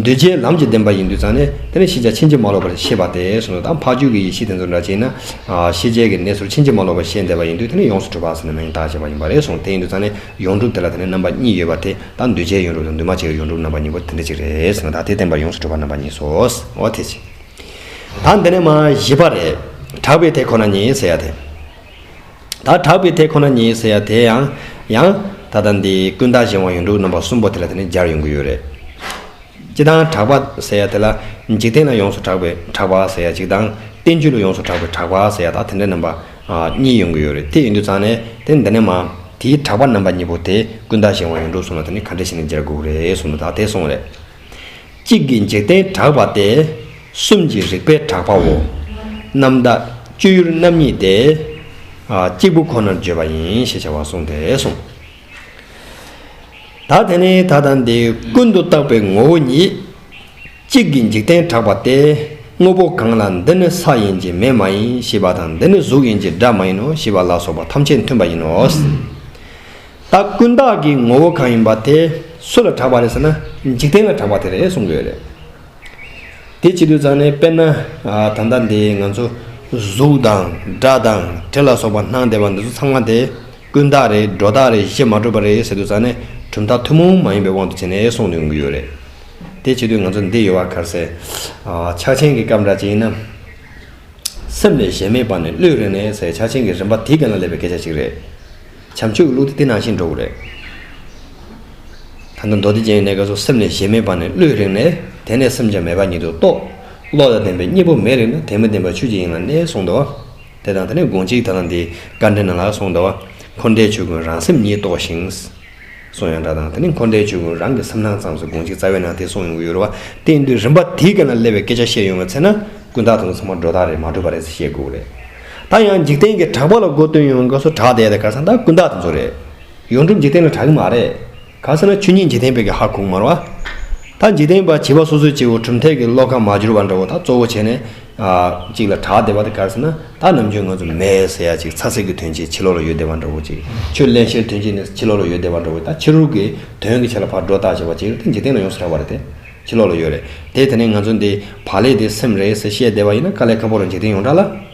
འདུས་བྱས་ལམ་གྱི་བདེན་པ་ཡིན་དུས་ཙང་ནས། དེ་ནི་ཤེས་བྱ་ཕྱིན་ཅི་མ་ལོག་པར་ཤེས་པ་སྟེ་གསུངས་ནས། ད་འཕགས་རྒྱུད་ཀྱི་ཡེ་ཤེས་དེ་ཚོ་འདྲ་བྱས་ན། ཨ། ཤེས་བྱའི་གི་གནས་ཚུལ་ཕྱིན་ཅི་མ་ལོག་པར་ཤེས་བསྡད་པ་ཡིན་དུས་དེ་ནི་ཡོངས་སུ་གྲུབ་པ་ཟེར་ནས་མིང་བཏགས་བྱས་པ་ཡིན་པ་རེད་གསུངས། དེ་ཡིན་དུས་ཙང་ནས་ཡོངས་གྲུབ་དེ་ལ་དེ་ནི་རྣམ་པ་གཉིས་ཡོད་པ་དེ། ད་འདུས་བྱས་ཡོངས་གྲུབ་དང་འདུས་མ་བྱས་ཀྱི་ཡོངས་གྲུབ་རྣམ་པ་གཉིས་པོ་དེ་འདྲ་ཅིག་རེད་ཟེར་ན། ད་དེ་བསྟན་པ་ཡོངས་སུ་གྲུབ་པ་རྣམ་པ་གཉིས་སོ། འོ་དེ་ཅིག་ད་འདི་ནས་མ་བཞི་པ་རེད། གྲགས་པའི་དེ་ཁོ་ན་ཉིད་ཟེར་ཡ་དེ། ད་གྲགས་པའི་དེ་ཁོ་ན་ཉིད་ཟེར་ཡ་དེ་ཡང་། ཡང་ད་ལྟ་འདི་ཀུན་བརྟགས་གཞན་དབང་ཡོངས་གྲུབ་རྣམ་པ་གསུམ་པོ་དེ་ལ་དེ་ནི་སྦྱར་ཡོང་གི་ཡོད་རེད། སྤྱིར་བཏང་གྲགས་པ་ཟེར་ཡ་དེ་ལ་འཇིག་རྟེན་ལ་ཡོངས་སུ་གྲགས་པའི་གྲགས་པ་ཟེར་ཡ་གཅིག་དང་། བསྟན་བཅོས་ལ་ཡོངས་སུ་གྲགས་པའི་གྲགས་པ་ཟེར་ཡ་ད་དེ་འདྲའི་རྣམ་པ། ཨ། གཉིས་ཡོང་གི་ཡོད་རེད། དེ་ཡིན་དུས་ཙང་ནས་དེ་འདི་ནས་མ། དེའི་གྲགས་པ་རྣམ་པ་གཉིས་པོ་དེ་ཀུན་བརྟགས་གཞན་དབང་ཡོངས་གྲུབ་གསུམ་ལ་དེ་ནི་ག་འདྲ་ཞིག་ནས་སྦྱར་དགོས་རེད་གསུངས་ནས། ད་དེ་གསུངས་རེད། གཅིག་གིས་འཇིག་རྟེན་གྲགས་པ་སྟེ། གསུམ་གྱིས་རིགས་པས་གྲགས་པའོ། རྣམ་དག་སྤྱོད་ཡུལ་རྣམ་གཉིས་ཏེ། ཨ། གཅིག་པུ་ཁོ་ནར་བརྗོད་པ་ཡིན་ཞེས་བྱ་བ་གསུངས་ཏེ་གསུངས། ད་དེ་ནས་ད་ལྟ་འདི་ཀུན་ཏུ་བརྟགས་པའི་ངོ་བོ་ཉིད། གཅིག་གིས་འཇིག་རྟེན་གྲགས་པ་སྟེ། དངོས་པོ་གང་ལ་འདི་ནི་ས་ཡིན་གྱི་མེ་མ་ཡིན་ཞེས་པ་དང་། འདི་ནི་གཟུགས་ཡིན་གྱི་སྒྲ་མ་ཡིན་ནོ་ཞེས་པ་ལ་སོགས་པ་ཐམས་ཅད་མཐུན་པ་ཡིན་ནོ། ད་ཀུན་བརྟགས་ཀྱི་ངོ་བོ་གང་ཡིན་པ་དེ་སུ་ལ་གྲགས་པ་རེད་ཟེར་ན། འཇིག་རྟེན་ལ་གྲགས་པ་དེ་རེད་གསུང་གི་ཡོད་རེད། དེ་བྱེད་དུས་ཙང་ནས་དཔེར་ན། ཨ། ད་ལྟ་འདི་ང་ཚོ་གཟུགས་དང་སྒྲ་དང་དྲི་ལ་སོགས་པ་སྣང་བསྡད་པ་འདི་ཚོ་ཚང་མ་དེ་ཀུན་བརྟགས་རེད། སྒྲོ་བཏགས་རེད། གཞི་མ་གྲུབ་པ་རེད་ཟེར་དུས་ཙང་ནས་གྲུབ་མཐའ་ཐུན་མོང་མ་ཡིན་པའི་དབང་དུ་བྱས་ནས་གསུངས་ནས་ཡོང་གི་ཡོད་རེད། དེ་བྱེད་དུས་ང་ཚོ་འདི་ཡོད་པ་ག་རེ་ཟེར། ཨ། ཕྱག་ཆེན་གྱི་སྐབས་འདྲ་ཅིག་ཡིན་ན། སེམས་ལས་གཞན་མེད་པ་ནི་བློས་རིག་ནས་ཟེར། ཕྱག་ཆེན་གྱི་རིམ་པ་དེའི་སྒང་ལ་སླེབས་པའི་སྐད་ཆ་ཞིག་རེད། བྱམས་ཆོས་ཀྱི་ལུགས་དེ་དེ་ནང་བཞིན་འགྲོ་གི་རེད། ད་ལྟ་མདོ་སྡེ་རྒྱན་གྱི་གནས་སྐབས་སུ། སེམས་ལས་གཞན་མེད་པ་ནི་བློས་རིག་ནས། དེ་ནས་སེམས་ཀྱང་མེད་པ་ཉིད་དུ་རྟོགས། བློ་དང་ལྡན་པས་གཉིས་པོ་མེད་རིག་ན། དེ་མི་བདེན་པ་ཆོས་ཅན་ཡིན་ལ་གནས་གསུངས་འདུག་བ། དེ་དང་དེ་ནས་དགོངས་གཅིག་ད་ལྟ་འདི་བཀའ་འགྲེལ་ནང་ལ་གསུངས་འདུག་བ། འཁོར་འདས་ཆོས་ཀུན་རང་སེམས་ཉིད་རྟོགས་ཤིང་། གསུངས་ཡང་འདྲ་དང་། དེ་ནི་འཁོར་འདས་ཆོས་ཀུན་རང་གི་སེམས་སྣང་ཙམ་ཟེར་དགོངས་གཅིག་རྩ་བའི་ནང་དེ་གསུངས་ཡོང་གི་ཡོད་རེད་བ། དེ་ཡིན་དུས་རིམ་པ་དེའི་སྒང་ལ་སླེབས་པའི་སྐད་ཆ་བཤད་ཡོང་བའི་ཚེ་ན། ཀུན་བརྟགས་དེ་ཚོ་ཚང་མ་སྒྲོ་བཏགས་རེད། མ་གྲུབ་པ་རེད་ཟེར་བཤད་དགོས་ཀྱི་རེད། ད་ཡང་འཇིག་རྟེན་གྱི་གྲགས་པ་ལ་མགོ་སྟོན་ཡོང་བའི་སྐབས་སུ་གྲགས་བསྡད་དེ་ག་རེ་ཟེར་ན། ད་ཀུན་བརྟགས་དེ་ཚོ་རེད། ཡོངས་གྲུབ་འཇིག་རྟེན་ལ་གྲགས་ཀྱི་མ་རེད། ག་རེ་ཟེར་ན་ཆོས་ཉིད་འཇིག་རྟེན་པའི་གི་ཧ་གོ་གི་མ་རེད་བ། ད་འཇིག་རྟེན་པ་བྱིས་པ་སོ་སོའི་སྐྱེ་བོ་གྲུབ་མཐས་ཀྱི་བློ་ཁ་མ་བསྒྱུར་བ་འདྲ་བོ་ད་གཙོ་བོ་བྱས་ནས། ཨ། གཅིག་ལ་གྲགས་བསྡད་པ་དེ་ག་རེ་ཟེར་ན། ད་ནམ་རྒྱུན་ང་ཚོ་མེད་ཟེར་ཡ་ཅིག་ཚ་ཟེར་གྱི་དོན་ཅིག་ཕྱི་ལོགས་ལ་ཡོད་བསྡད་པ་འདྲ་བོ་ཅིག་ཆོས་བརླན་གཤེར་དོན་ཅིག་ནི་ཕྱི་ལོགས་ལ་ཡོད་བསྡད་པ་འདྲ་བོ། ད་ཕྱི་རོལ་གྱི་དོན་གྱི་ཆ་ལ་ཕར་སྒྲོ་བཏགས་བྱས་པ་ཅིག་དེ་འཇིག་རྟེན་ལ་ཡོངས་སུ་གྲགས་པ་རེད་དེ། ཕྱི་ལོགས་ལ་ཡོད་རེད་དེ། དེ་ནས་ང་ཚོ་འདི་བག་ལེབ་དེ་སེམས་རེད་ཟེར་བཤད་བསྡད་པ་ཡིན་ན་དཀའ་ལས་ཁག་པོ་རེད། འཇིག་རྟེན་ཡོངས་གྲགས་ལ།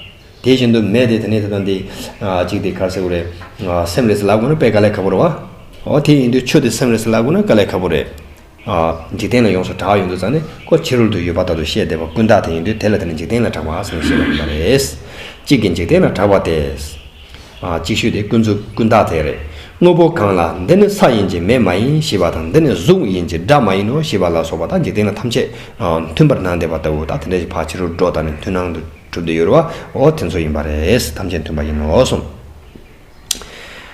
དེ་བཞིན་དུ་མེ་དེ་དེ་ནས་ད་ལྟ་འདི། ཨ། གཅིག་དེ་ག་རེ་ཟེར་དགོས་རེད། ཨ། སེམས་རེད་ཟེར་ལབ་དགོས་ན་དཔེ་དཀའ་ལས་ཁག་པོ་རེད་བ། འོ་དེ་ཡིན་དུས་ཆུ་དེ་སེམས་རེད་ཟེར་ལབ་དགོས་ན་དཀའ་ལས་ཁག་པོ་རེད། ཨ། འཇིག་རྟེན་ལ་ཡོངས་སུ་གྲགས་ཡོང་དུས་ཙང་ནས་ཁོ་ཕྱི་རོལ་དུ་ཡོད་པ་ལྟར་དུ་བཤད་བསྡད་པ་ཀུན་བརྟགས་དེ་ཡིན་དུས་དེ་ལ་དེ་ནི་འཇིག་རྟེན་ལ་གྲགས་པ་ཟེར་ནས་བཤད་པ་ཡིན་པ་རེད། གཅིག་གིས་འཇིག་རྟེན་ལ་གྲགས་པ་སྟེ། ཨ། གཅིག་ཤོས་དེ་ཀུན་རྫོབ་ཀུན་བརྟགས་དེ་རེད། དངོས་པོ་གང་ལ་འདི་ནི་ས་ཡིན་གྱི་མེ་མ་ཡིན་ཞེས་པ་དང་། འདི་ནི་གཟུགས་ཡིན་གྱི་སྒྲ་མ་ཡིན་ནོ་ཞེས་པ་ལ་སོགས་པ་དང་། འཇིག་རྟེན་ལ་ཐམས་ཅད་མཐུན་པར་སྣང་བསྡད་པ་ལྟ་བུ་དང་། དེ་འདྲ་ཞིག་ཕར་ཕྱི་རོལ་སྒྲོ་བཏགས་ནས་མཐུན་སྣང་དུ་གྲུབ་བསྡད་ཡོད་རེད་བ། འོ་དེ་ཚོ་ཡིན་པ་རེད། ཐམས་ཅད་མཐུན་པ་ཡིན་ནོ་གསུངས།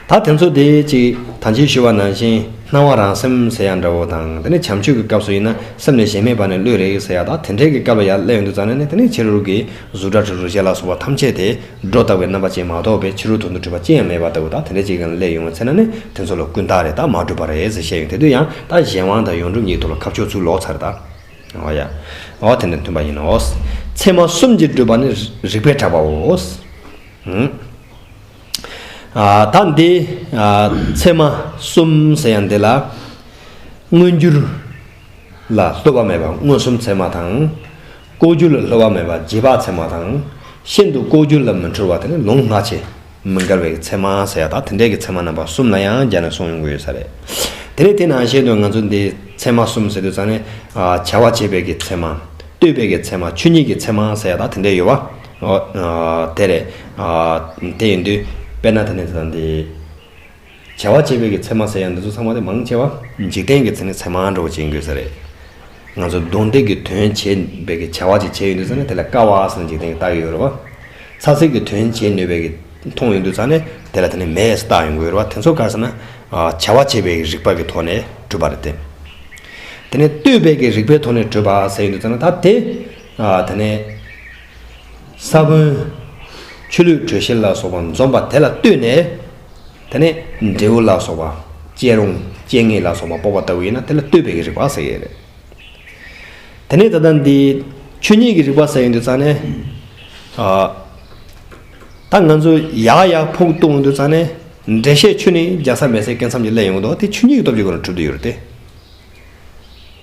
ད་དེ་ཚོ་དེ་ཅིག་ད་ཅི་ཞུས་པ་ནང་བཞིན་སྣང་བ་རང་སེམས་ཟེར་ཡ་འདྲ་བོ་དང་། དེ་ནས་བྱམས་ཆོས་ཀྱི་སྐབས་སུ་ཡིན་ན་སེམས་ལས་གཞན་མེད་པ་ནི་བློས་རེག་ཟེར་ཡ་དང་། དེ་འདྲའི་གི་སྐབས་ལ་ཡར་སླེབས་ཡོང་དུས་ཙང་ནས་ནི་དེ་ནས་ཕྱི་རོལ་གྱི་གཟུགས་སྒྲ་དྲི་རོ་རེག་བྱ་ལ་སོགས་པ་ཐམས་ཅད་དེ་སྒྲོ་བཏགས་པའི་རྣམ་པ་ཅན་མ་གཏོགས་པའི་ཕྱི་རོལ་དོན་དུ་གྲུབ་པ་ཅི་ཡང་མེད་པ་ལྟ་བུ་དང་། དེ་འདྲ་ཅིག་གི་སླེབས་ཡོང་བའི་ཚེ་ན་ནི་དེ་ཚོ་ལ་ཀུན་བརྟགས་རེད། ད་མ་གྲུབ་པ་རེད་ཟེར་བཤད་ཡོང་། དེ་དུས་ཡང་ད་གཞན་དབང་དང་ཡོངས་གྲུབ་གཉིས་ཐོག་ལ་ཁ་ཕྱོགས་ཚུར་ལོག་ཚར་ད། འོ་ཡ། འོ་དེ་འདྲ་མཐུན་པ་ཡིན་ནོ། ཚད་མ་གསུམ་གྱིས་གྲུབ་པ་ནི་རིགས་པས་གྲགས་པའོ། ཨ། ད་འདི། ཨ། ཚད་མ་གསུམ་ཟེར་ཡང་འདི་ལ། མངོན་གྱུར་ལ་སླུ་བ་མེད་པ་མངོན་སུམ་ཚད་མ་དང་། ལྐོག་གྱུར་ལ་སླུ་བ་མེད་པ་རྗེས་དཔག་ཚད་མ་དང་། ཤིན་ཏུ་ལྐོག་གྱུར་ལ་མི་འཁྲུལ་བ་དེ་ནི་ལུང་སྔ་ཕྱི་མི་འགལ་བའི་ཚད་མ་ཟེར་ཡ་དང་། དེ་འདྲའི་གི་ཚད་མ་རྣམ་པ་གསུམ་ལ་ཡང་སྦྱར་ནས་གསུངས་ཡོང་གི་ཡོད་ས་རེད། དེ་ནས་དེ་ནང་བཞིན་དུ་ང་ཚོ་འདི་ཚད་མ་གསུམ་ཟེར་དུས་ཙང་ནས། ཨ། བྱ་བ་བྱེད་པའི་གི་ཚད་མ། ལྟོས་པའི་གི་ཚད་མ། ཆོས་ཉིད་ཀྱི་ཚད་མ་ཟེར་ཡ་དང་དེ་འདྲ་ཡོད་བ། ཨོ། ཨ། དེ་རེད། ཨ། དེ་ཡིན་དུས་དཔེར་ན་ད་ནི་ད་ལྟ་འདི་བྱ་བ་བྱེད་པའི་གི་ཚད་མ་ཟེར་ཡ་འདི་ཚོ་ཚང་མ་དེ་མང་ཆེ་བ་འཇིག་རྟེན་གྱི་ཚད་ནི་ཚད་མ་འདྲ་བོ་ཅིག་ཡིན་དགོས་ས་རེད། ང་ཚོ་གདོན་བདེ་གི་དོན་བྱེད་པའི་གི་བྱ་བ་ཅིག་བྱས་ཡོང་དུས་ཙང་ནས་དེ་ལ་དཀའ་བ་ཟེར་ནས་འཇིག་རྟེན་གྱི་བཏགས་ཡོད་རེད་བ། ཚ་ཟེར་གྱི་དོན་བྱེད་ནུས་པའི་གི་མཐོང་ཡོང་དུས་ཙང་ནས་དེ་ལ་དེ་ནི་མེད་ཟེར་བཏགས་ཡོང་གི་ཡོད་རེད་བ། དེ་ཚོ་ག་རེ་ཟེར་ན། ཨ། བྱ་བ་བྱེད་པའི་གི་རིགས་པ་གི་ཐོག་ནས་གྲུབ་པ་རེད་དེ། དེ་ནས་ལྟོས་པའི་གི་རིགས་པའི་ཐོག་ནས་གྲུབ་པ་ཟེར་ཡོང་དུས་ཙང་ན་ད་དེ། ཨ། དེ་ནས་ས་བོན་ཆུ་ལུད་དྲོད་གཤེར་ལ་སོགས་པ་འཛོམས་པ་དེ་ལ་ལྟོས་ནས། དེ་ནས་འབྲས་བུ་ལ་སོགས་པ། སྐྱེ་རུང་སྐྱེ་ངེས་ལ་སོགས་པ་དཔོག་པ་ལྟ་བུ་ཡིན་ན་དེ་ལ་ལྟོས་པའི་གི་རིགས་པ་ཟེར་གྱི་རེད། དེ་ནས་ད་ལྟ་འདི་ཆོས་ཉིད་ཀྱི་རིགས་པ་ཟེར་ཡོང་དུས་ཙང་ནས། ཨ། ད་ང་ཚོ་ཡག་ཡག་ཕུག་གཏོང་ཡོང་དུས་ཙང་ནས་འགྲེལ་བཤད་ཆོས་ནི་རྒྱལ་ས་མེད་སའི་སྐད་མཚམས་ཀྱི་སླེབས་ཡོང་གི་འདུག་དེ་ཆོས་ཉིད་ཀྱི་སྟོབས་ཀྱི་སྒོ་ནས་གྲུབ་བསྡད་ཡོད་རེད་དེ།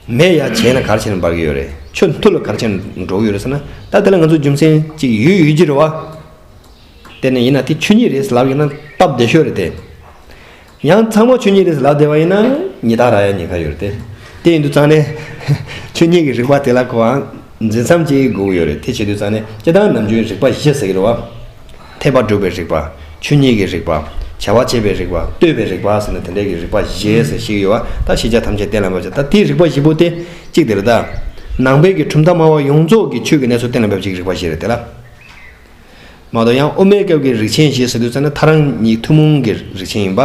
མེད་ཡ་བྱས་ན་ག་རེ་བྱས་ནས་འབར་གྱི་ཡོད་རེད། ཆུ་འཐུ་ལ་ག་རེ་བྱས་ནས་འགྲོ་གི་ཡོད་རེད་ཟེར་ན། ད་དེ་ལ་ང་ཚོ་རྒྱུ་མཚན་ཅིག་ཡོད་ཡོད་ཀྱི་རེད་བ། དེ་ནས་ཡིན་ན་དེ་ཆོས་ཉིད་རེད་ཟེར་ལབ་ཡོད་ན་སྟབས་བདེ་ཤོས་རེད་དེ། ཡང་ཚང་མ་ཆོས་ཉིད་རེད་ཟེར་ལབ་བསྡད་པ་ཡིན་ན་ཉེས་རྡུང་རག་ཡ་ཉེན་ཁ་ཡོད་རེད་དེ། དེ་ཡིན་དུས་ཙང་ནས་ཆོས་ཉིད་ཀྱི་རིགས་པ་དེ་ལ་གོའང་འཛིན་མཚམས་ཅིག་དགོས་ཀྱི་ཡོད་རེད། དེ་བྱེད་དུས་ཙང་ནས་སྤྱིར་བཏང་ནམ་རྒྱུན་རིགས་པ་བཞི་ཟེར་གྱི་རེད་བ། འཐད་པ་སྒྲུབ་པའི་རིགས་པ། ཆོས་ཉིད་ཀྱི་རིགས་པ། བྱ་བ་བྱེད་པའི་རིགས་པ། ལྟོས་པའི་རིགས་པ་ཟེར་ནས་དེ་འདྲའི་གི་རིགས་པ་བཞི་ཟེར་ཞིག་ཡོད་བ། ད་ཤེས་བྱ་ཐམས་ཅད་གཏན་ལ་ཕབ་བྱ། ད་དེའི་རིགས་པ་བཞི་པོ་དེ་གཅིག་དེ་རེད་ད། ནང་པའི་གི་གྲུབ་མཐའ་སྨྲ་བ་ཡོངས་རྫོགས་ཀྱི་ཆོས་ཀྱི་གནས་ཚུལ་གཏན་ལ་ཕབ་བྱེད་ཀྱི་རིགས་པ་བཞི་རེད་དེ་ལ། མ་གཏོགས་ཡང་དབུ་མའི་སྐབས་ཀྱི་རིགས་ཆེན་བཞི་ཟེར་དུས་ཙང་ནས་ཐལ་རང་གཉིས་ཐུན་མོང་གི་རིགས་ཆེན་ཡིན་པ།